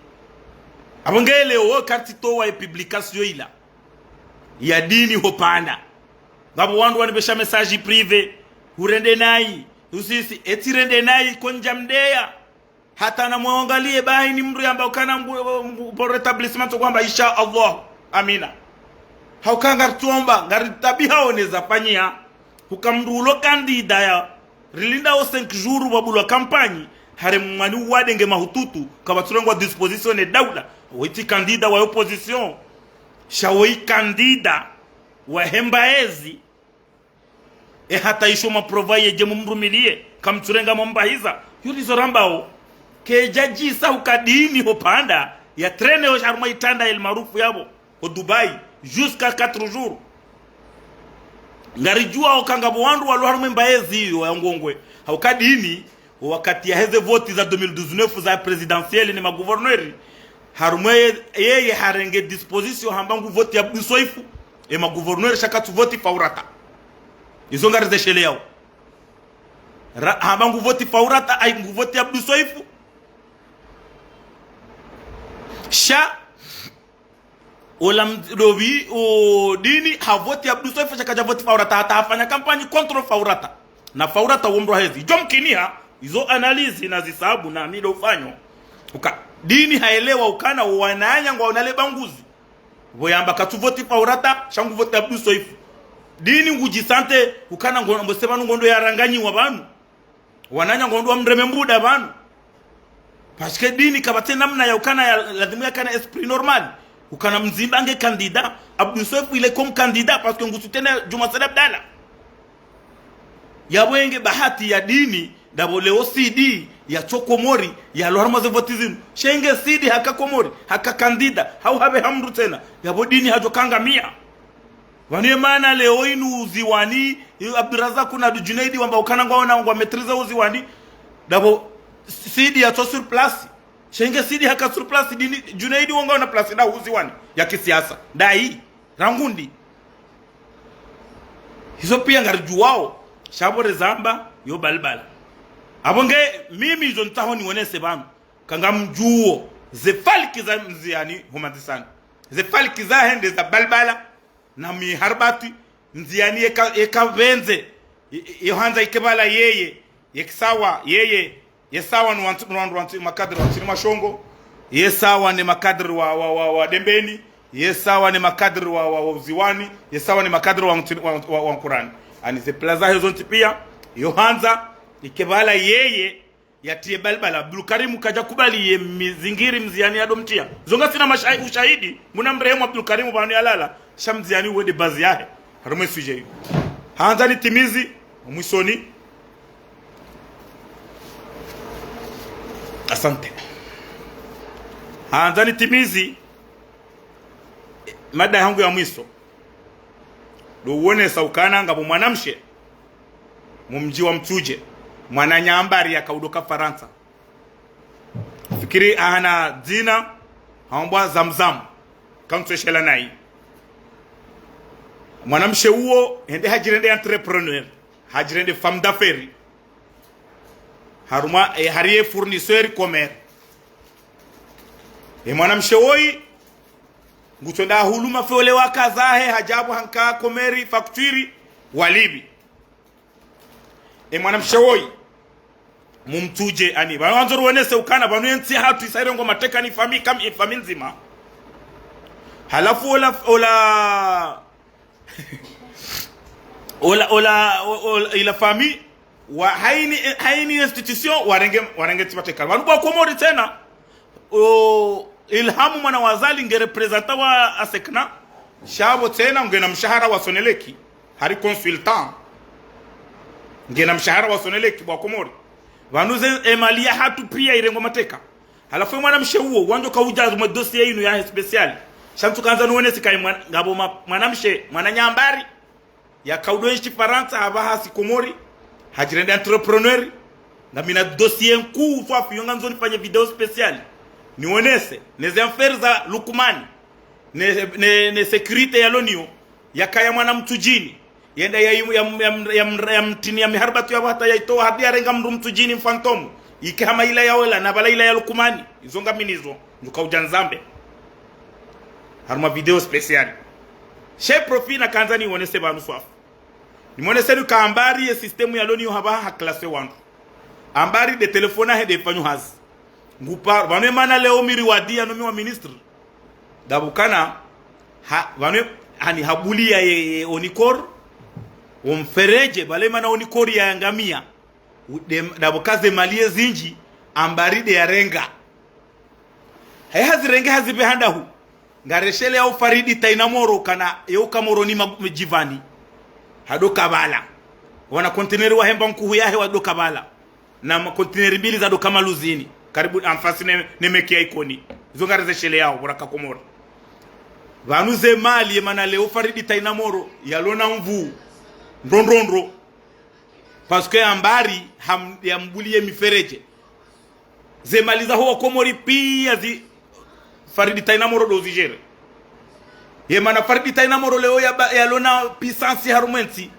Apvo nge leo wo kartsi towa ye publication ila. ya dini hopvanda. Ngapvo wandru wanipvesha message privé, hurende nayi, usisi, eti rende nayi, kondja mdeya. Hata na mwangaliye bahi ni mndru yamba ukana mbu, mbu, pour rétablissement, tso kwamba, insha Allah. Amina. Hauka ngaritsuomba, ngaritabiha one zafanyiha. Huka mndru ulo candidat ya, rilinda o cinq jours wabulwa kampanyi, hare mwani uwade nge mahututu, kapvatsurengwa disposition ne daula, wetsi candidat wa opposition, sha woyi candidat wa hemba ezi, e hata isho maprova yedje mumrumiliye, kamtsurenga mwambahiza, yo ndizo rambao, kedjadjisa huka dini hopvanda, ya traîner ho harumwa itanda El Maarouf yapvo. Ho Dubai, jusqu'à quatre jours. Ngaridjuwa oka ngapvo wandru walo harumwa emba ezi iyo ya ngongwe. Hauka dini, wakati yaheze voti za deux mille dix-neuf za présidentielle ne magouverneur, harumwa ye, yeye harenge disposition hamba ngu voti Abdou Soefo, e magouverneur sha katsu voti Faurata. Izo ngarizesheleyao. Ra-, hamba ngu voti Faurata, ayi ngu voti Abdou Soefo. Sha, ola md-, lobi, o dini, ha voti Abdou Soefo, sha kadja voti Faurata, hata hafanya kampanyi contre Faurata. Na Faurata wo mndru hezi. Idjo mkiniha, izo analyse na zisabu na mi ndo ufanyo. Uka, dini haelewa ukana, wananya ngwaona le banguzi. Pvo yamba katsu voti Faurata, sha ngu voti Abdou Soefo. Dini ngudjisante, ukana ngo-, mbose pvanu ngondo yaranganyiwa pvanu. Wananya ngondo wamreme mbuda pvanu. Parce que dini kapvatsi namna ya ukana ya, lazimu yakana esprit normal. Ukana Mzimba nge candidat, Abdou Soefo il est comme candidat, parce que ngu soutenir Djouma Said Abdallah. Yapvo enge bahati ya dini, ndapvo leo Sidi, yatso Komori, yalo harumwa ze voti zinu. Sha enge Sidi haka Komori, haka candidat, hau hapve ha mndru tsena. Yapvo dini hadjo kangamiya. Pvanu ye mana leo inu Uziwani, Abdourazak na Djunaidi wamba ukana ngwaona ngwa maîtriser Uziwani. Ndapvo Sidi yatso sur place. Sha enge Sidi haka sur place, dini, Djunaidi wo ngwaona place nda Uziwani ya kisiasa. Ndayi, rangu ndi. Izo pia ngaridjuwao, sha pvo rezamba, yo balbala. Apvo nge, mimi izo ntsaho nionese pvanu. Ka ngamdjuwo, ze falki za Mziani, ho madzisani. Ze falki zahe nde za balbala, na miharibatwi, Mziani yeka, yeka pvendze, ye, ye, yo handza ike pvala yeye, yeke sawa, yeye, ye sawa ni wantsi, wandru wantsi, makadiri wa ntsini mwa Shongo, ye sawa ni makadiri wa, wa, wa, wa Dembeni, ye sawa ni makadiri wa, wa, wa Uziwani, ye sawa ni makadiri wa ntsini, wa, wa, wa Nkurani. Ani ze plan zahe zontsi pia, yo handza, ike pvala yeye, yatiye balbala, Abdulkarimu kadja kubali ye mizingiri Mziani yado mtiya. Zo ngasina mashahi-, ushahidi, muna mrehemu Abdulkarimu pvanu yalala, sha Mziani uwe nde bazi yahe. Harumwa e sujet iyo. Handza nitimizi, mwisoni. Asante. Handza nitimizi, mada yangu ya mwiso. Ndo uonesa ukana ngapvo mwanamshe, mu mdji wa Mtsudje, mwananyambari yaka udoka Farantsa. Fikiri ahana dzina, hambwa Zamzam. Kantsu eshela nayi. Mwanamshe uwo, hende hadjirende entrepreneur. Hadjirende femme d'affaires. Harumwa, eh, hariye fournisseur Comores. E mwanamshe woyi, ngutsonda huluma feole waka zahe, hadja pvo hanka Comores facture, walipvi. E mwanamshe woyi, mu Mtsudje ani. Pvanu wandzo ruonese ukana, pvanu yentsi yahatru isa irengwa mateka ni fami, kam, e fami ndzima. Halafu ola, ola, ola, ola, o-, ola, ila fami, wa, haini, haini institution, warenge, warenge tsi mateka. Pvanu pvwa Komori tsena, o, Ilhamu mwana wa Azali nge représentant wa ASECNA, sha pvo tsena ngena mshahara wa Sonelec, hari consultant. Ngena mshahara wa Sonelec pvwa Komori. Pvanu ze, e mali yahatru pia irengwa mateka. Halafu e mwanamshe uwo, wandjo kaudja mwe dossier inu yahe spécial. Sha ntsu kandza nuonese kayi mwana, ngapvo ma-, mwanamshe, mwananyambari. Yaka udo enshi Farantsa, hapvaha si Komori, hadjirende entrepreneur, ngamina dossier nkuu swafi, yo ngandzo nifanye video spécial. Nionese, ne ze affaires za Lukmani, ne, ne, ne sécurité yalo nayo, yakaya mwana Mtsudjini, yenda ya, ya, ya, ya, ya mtini ya miharibatu yapvo hata yaitowa hadi yarenga mndru Mtsudjini mfantôme, ike hama ila ya ola, na pvala ila ya Lukmani, izo ngaminazo, ndjuka udja nizambe. Harumwa video spécial. She profit nakandza niwonese pvanu swafi. Nimwonese nuka Ambari ye système yalo nayo hapvaha ha classé wandru. Ambari nde téléphone yahe nde ifanyo hazi. Nguparo, pvanu emana leo Miriwadi yanomiwa ministre. Ndapvo ukana, ha, pvanu, hani habuliya ye, ye Onicor, wo mfereje, pvale mana Onicor yaangamiya. Ude, ndapvo uka ze mali ye zinji, Ambari nde yarenga. Hayi hazirenge hazipve handahu. Ngaresheleyao Faridi Taina Moro ukana yeuka Moroni ma-, Djivani. Hado Kavala. Wana conteneur wahe mba nkuhu yahe wado Kavala. Na ma conteneur mbili zado Kamaluzini. Karibu en face ne, ne meki ya Ikoni. Izo ngarizesheleyao, pvo raka Komori. Pvanu ze mali yemana leo Faridi Taina Moro, yalo na nvu. Ndrondrondro. Parce que Ambari, ham-, yambuliye mifereje. Ze mali zaho wa Komori piya zi Faridi Taina Moro ndo uzigéré. Yemana Faridi Taina Moro leo yaba-, yalo na puissance harumwa entsi.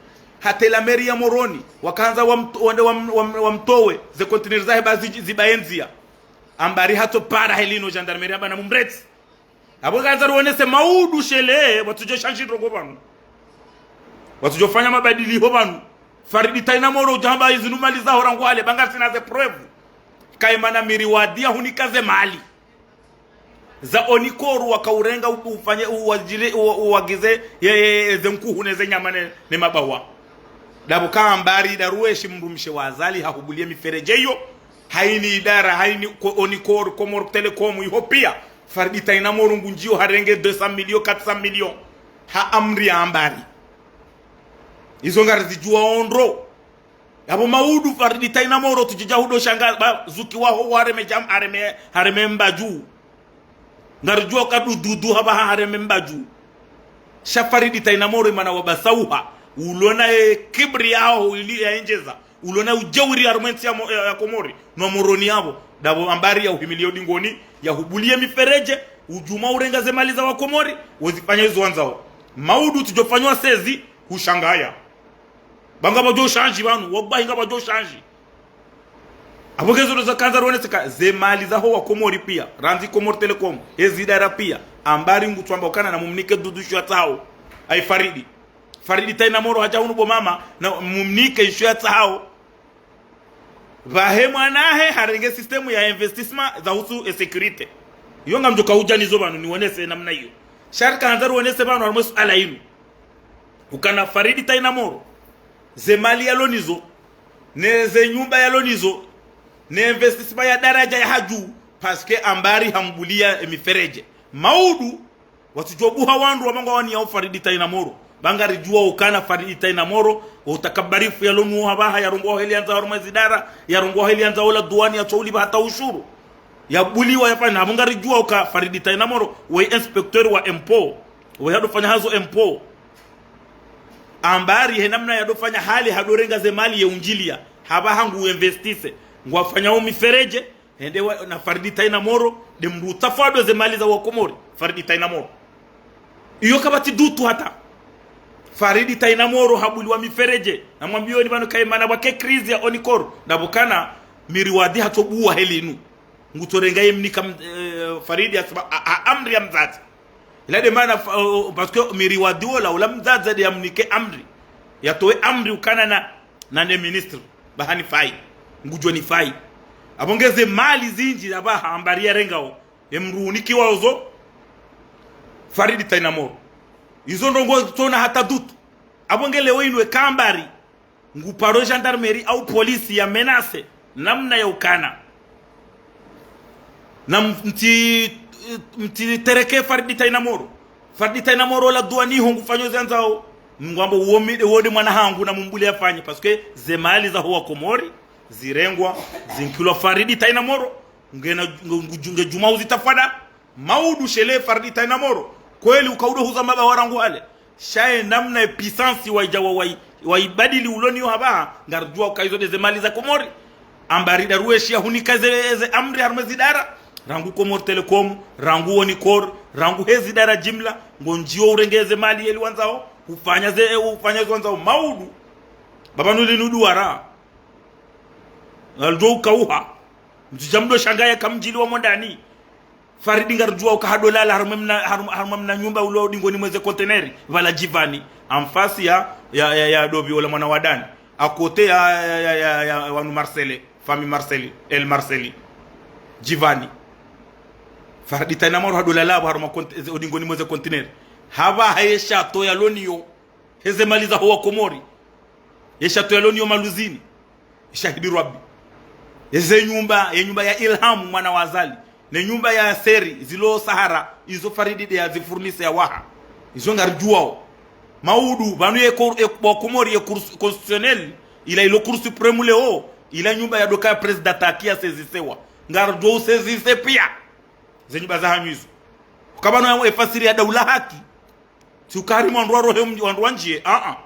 Hata la mairie ya Moroni. Wakandza wamto-, wende wam-, wam-, wamtowe. Ze conteneur zahe ba zi-, zibaye ndziya. Ambari hatso para heli no gendarmerie amba namumretse. Apvo ngandza ruwonese maudu shele, watsudjo shanji ndrongo pvanu. Watsudjo fanya mabadiliho pvanu. Faridi Taina Moro udja hamba izi nu mali zaho rangu hale, ba ngasina ze preuve. Kayi mana Miriwadi yahunika ze mali. Za Onicor wakaurenga u-, ufanye, uwajiri, u-, uwagize, ye, ye, ye, ze nkuhu ne ze nyama ne, ne mabawa. Ndapvo uka Ambari ndaruweshi mdrumshe wa Azali hahubuliye mifereje iyo. Hayini idara, hayini ko-, Onicor, Comores Telecom, iho piya. Faridi Taina Moro ngudjiyo harenge deux cents millions, quatre cents millions. Ha amri ya Ambari. Izo ngarizidjuwa ondro. Apvo maudu Faridi Taina Moro tsudjidja hudo shanga, ba, zuki waho hareme jam-, hareme, hareme mbadju. Ngaridjuwa uka Dudu hapvaha hareme mbadju. Sha Faridi Taina Moro yemana wabasauha. Ulo na ye kibri yaho ili yaendjeza. Ulo na ujeuri harumwa entsi ya Mo-, ya, ya Komori. No Moroni yapvo. Ndapvo Ambari yauhimiliya udingoni. Yahubuliye mifereje. Udjuma urenga ze mali za wa Komori. Wozifanya izo wandzao. Maudu tsudjo fanywa sezi. Hushangaya. Ba ngapvadjo shanji pvanu. Wallahi ngapvadjo shanji. Apvo ngezo ndo zakandza ruwonese uka ze mali zaho wa Komori piya, randzi Comores Telecom, he zidara piya, Ambari ngutsamba ukana namumnike Dudu isho yatsahao. Ayi Faridi. Faridi Taina Moro hadja hunu bo mama, namumnike isho yatsahao. Pvahe mwanahe harenge système ya investissement za husu e sécurité. Iyo ngamdjo kaudja nizo pvanu niwonese namna iyo. Sha rikandza ruwonese pvanu harumwa e suala inu. Ukana Faridi Taina Moro. Ze mali yalo nizo. Ne ze nyumba yalo nizo, ne investissement ya daraja ya hadju, parce que Ambari hambuliya emifereje. Maudu, watsudjo buha wandru wamba ngwawaniyao Faridi Taina Moro. Ba ngaridjuwa ukana Faridi Taina Moro, utakabarifu yalo nuwo hapvaha, yarongowa heli yandzao harumwa zidara, yarongowa heli yandzao la duwani, yatso ulipva hata ushuru. Yabuliwa yafanya, apvo ngaridjuwa uka Faridi Taina Moro, we inspecteur wa impôt, we hadofanya hazi impôt. Ambari he namna yadofanya hale hadorenga ze mali ye undjiliya. Hapvaha ngu investise. Ngwafanyao mifereje. Hende wa, na Faridi Taina Moro. Nde mdru utafadwe ze mali za wa Komori. Faridi Taina Moro. Iyo kapvatsi dutu hata. Faridi Taina Moro habuliwa mifereje. Namwambiyoni pvanu kayi mana pvwake crise ya Onicor. Ndapvo ukana Miriwadi hatsobuwa heli inu. Ngutsorenga yemnika, eh, Faridi yasema, a, a, amri ya mdzadze. Ila nde mana fa-, o, o, parce que Miriwadi wola, ula mdzadze nde yamnike amri. Yatowe amri ukana na, na ne ministre. Ba hanifai. Ngudjo nifai. Apvo nge ze mali zinji apvaha Ambari yarengao. Emdru unikiwao zo. Faridi Taina Moro. Izo ndrongo tsona hata dutu. Apvo nge leo inu eka Ambari. Nguparo gendarmerie au polisi ya menace namna ya ukana. Na m-, mti, mti tereke Faridi Taina Moro. Faridi Taina Moro la duwani ho ngufanyo ze yandzao. Ngwambo uwo mi-, uwo nde mwana hangu namumbuliye yafanye. Parce que ze mali zaho wa Komori, zirengwa, zinkilwa Faridi Taina Moro. Ngena, ngu-, ngu-, nge djuma uzitafada. Maudu shele Faridi Taina Moro. Kweli ukaudo huza mabawa rangu hale. Sha ye namna ye puissance waidja wa, wai-, waibadili ulo niyo hapvaha, ngaridjuwa uka izo nde ze mali za Komori. Ambari ndaruweshi yahunika ze, ze amri harumwa zidara. Rangu Comores Telecom, rangu Onicor, rangu he zidara jimla. Ngondjiyo urenge ze mali yeli wandzao. Ufanya ze, ufanya ze wandzao. Maudu. Baba nuli nuduwara. Ngaldo ukauha. Mtsidja mdo shangaya kamdjiliwa mondani. Faridi ngaridjuwa uka hadolala harumwa mna, harum-, harumwa mna nyumba ulo dingoni mweze conteneur, pvala Djivani. En face ya, ya, ya, ya Dobi ola mwana wa Dani. À côté ya, ya, ya, ya, ya, wanu Marseille, famille Marseille, El Marseille. Djivani. Faridi tayina maro hadolala pvo harumwa cont-, ze-, odingoni mweze conteneur. Hapvaha ye château yalo nayo. Heze mali zaho wa Komori. Ye château yalo nayo Maluzini. Shahidi Rabbi. Eze nyumba, ye nyumba ya Ilham mwana wa Azali. Ne nyumba ya Seri, zilo Sahara, izo Faridi nde yazifournisse yawaha. Izo ngaridjuwao. Maudu, pvanu ye cour-, ye, bo Komori ye cour constitutionnelle, ila ilo Cour suprême leo, ila nyumba ya doka ya président taki ya saisisewa. Ngaridjo usaisisse pia. Ze nyumba zahanyu izo. Ukaya pvanu ye fasiri ya daula haki. Tsi uka harimwa wandru warohe mdji, wandru wandjiye, a-a.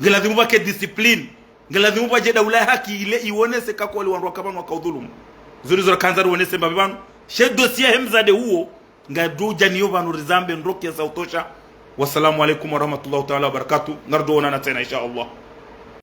Nge lazimu pvwake discipline. Nge lazimu pvwadje daula ya haki ile iwonese ka kweli wandru waka pvanu waka udhulumu. Zuri zora kandza riwonese mbapvi pvanu. She dossier ya he mdzadze uwo, ngadjo udja nayo pvanu rizambe ndro kiasi ya utosha. Wassalamu alaikum warahmatullahi taala wabarakatuh. Ngaridjo onana tsena, insha Allah.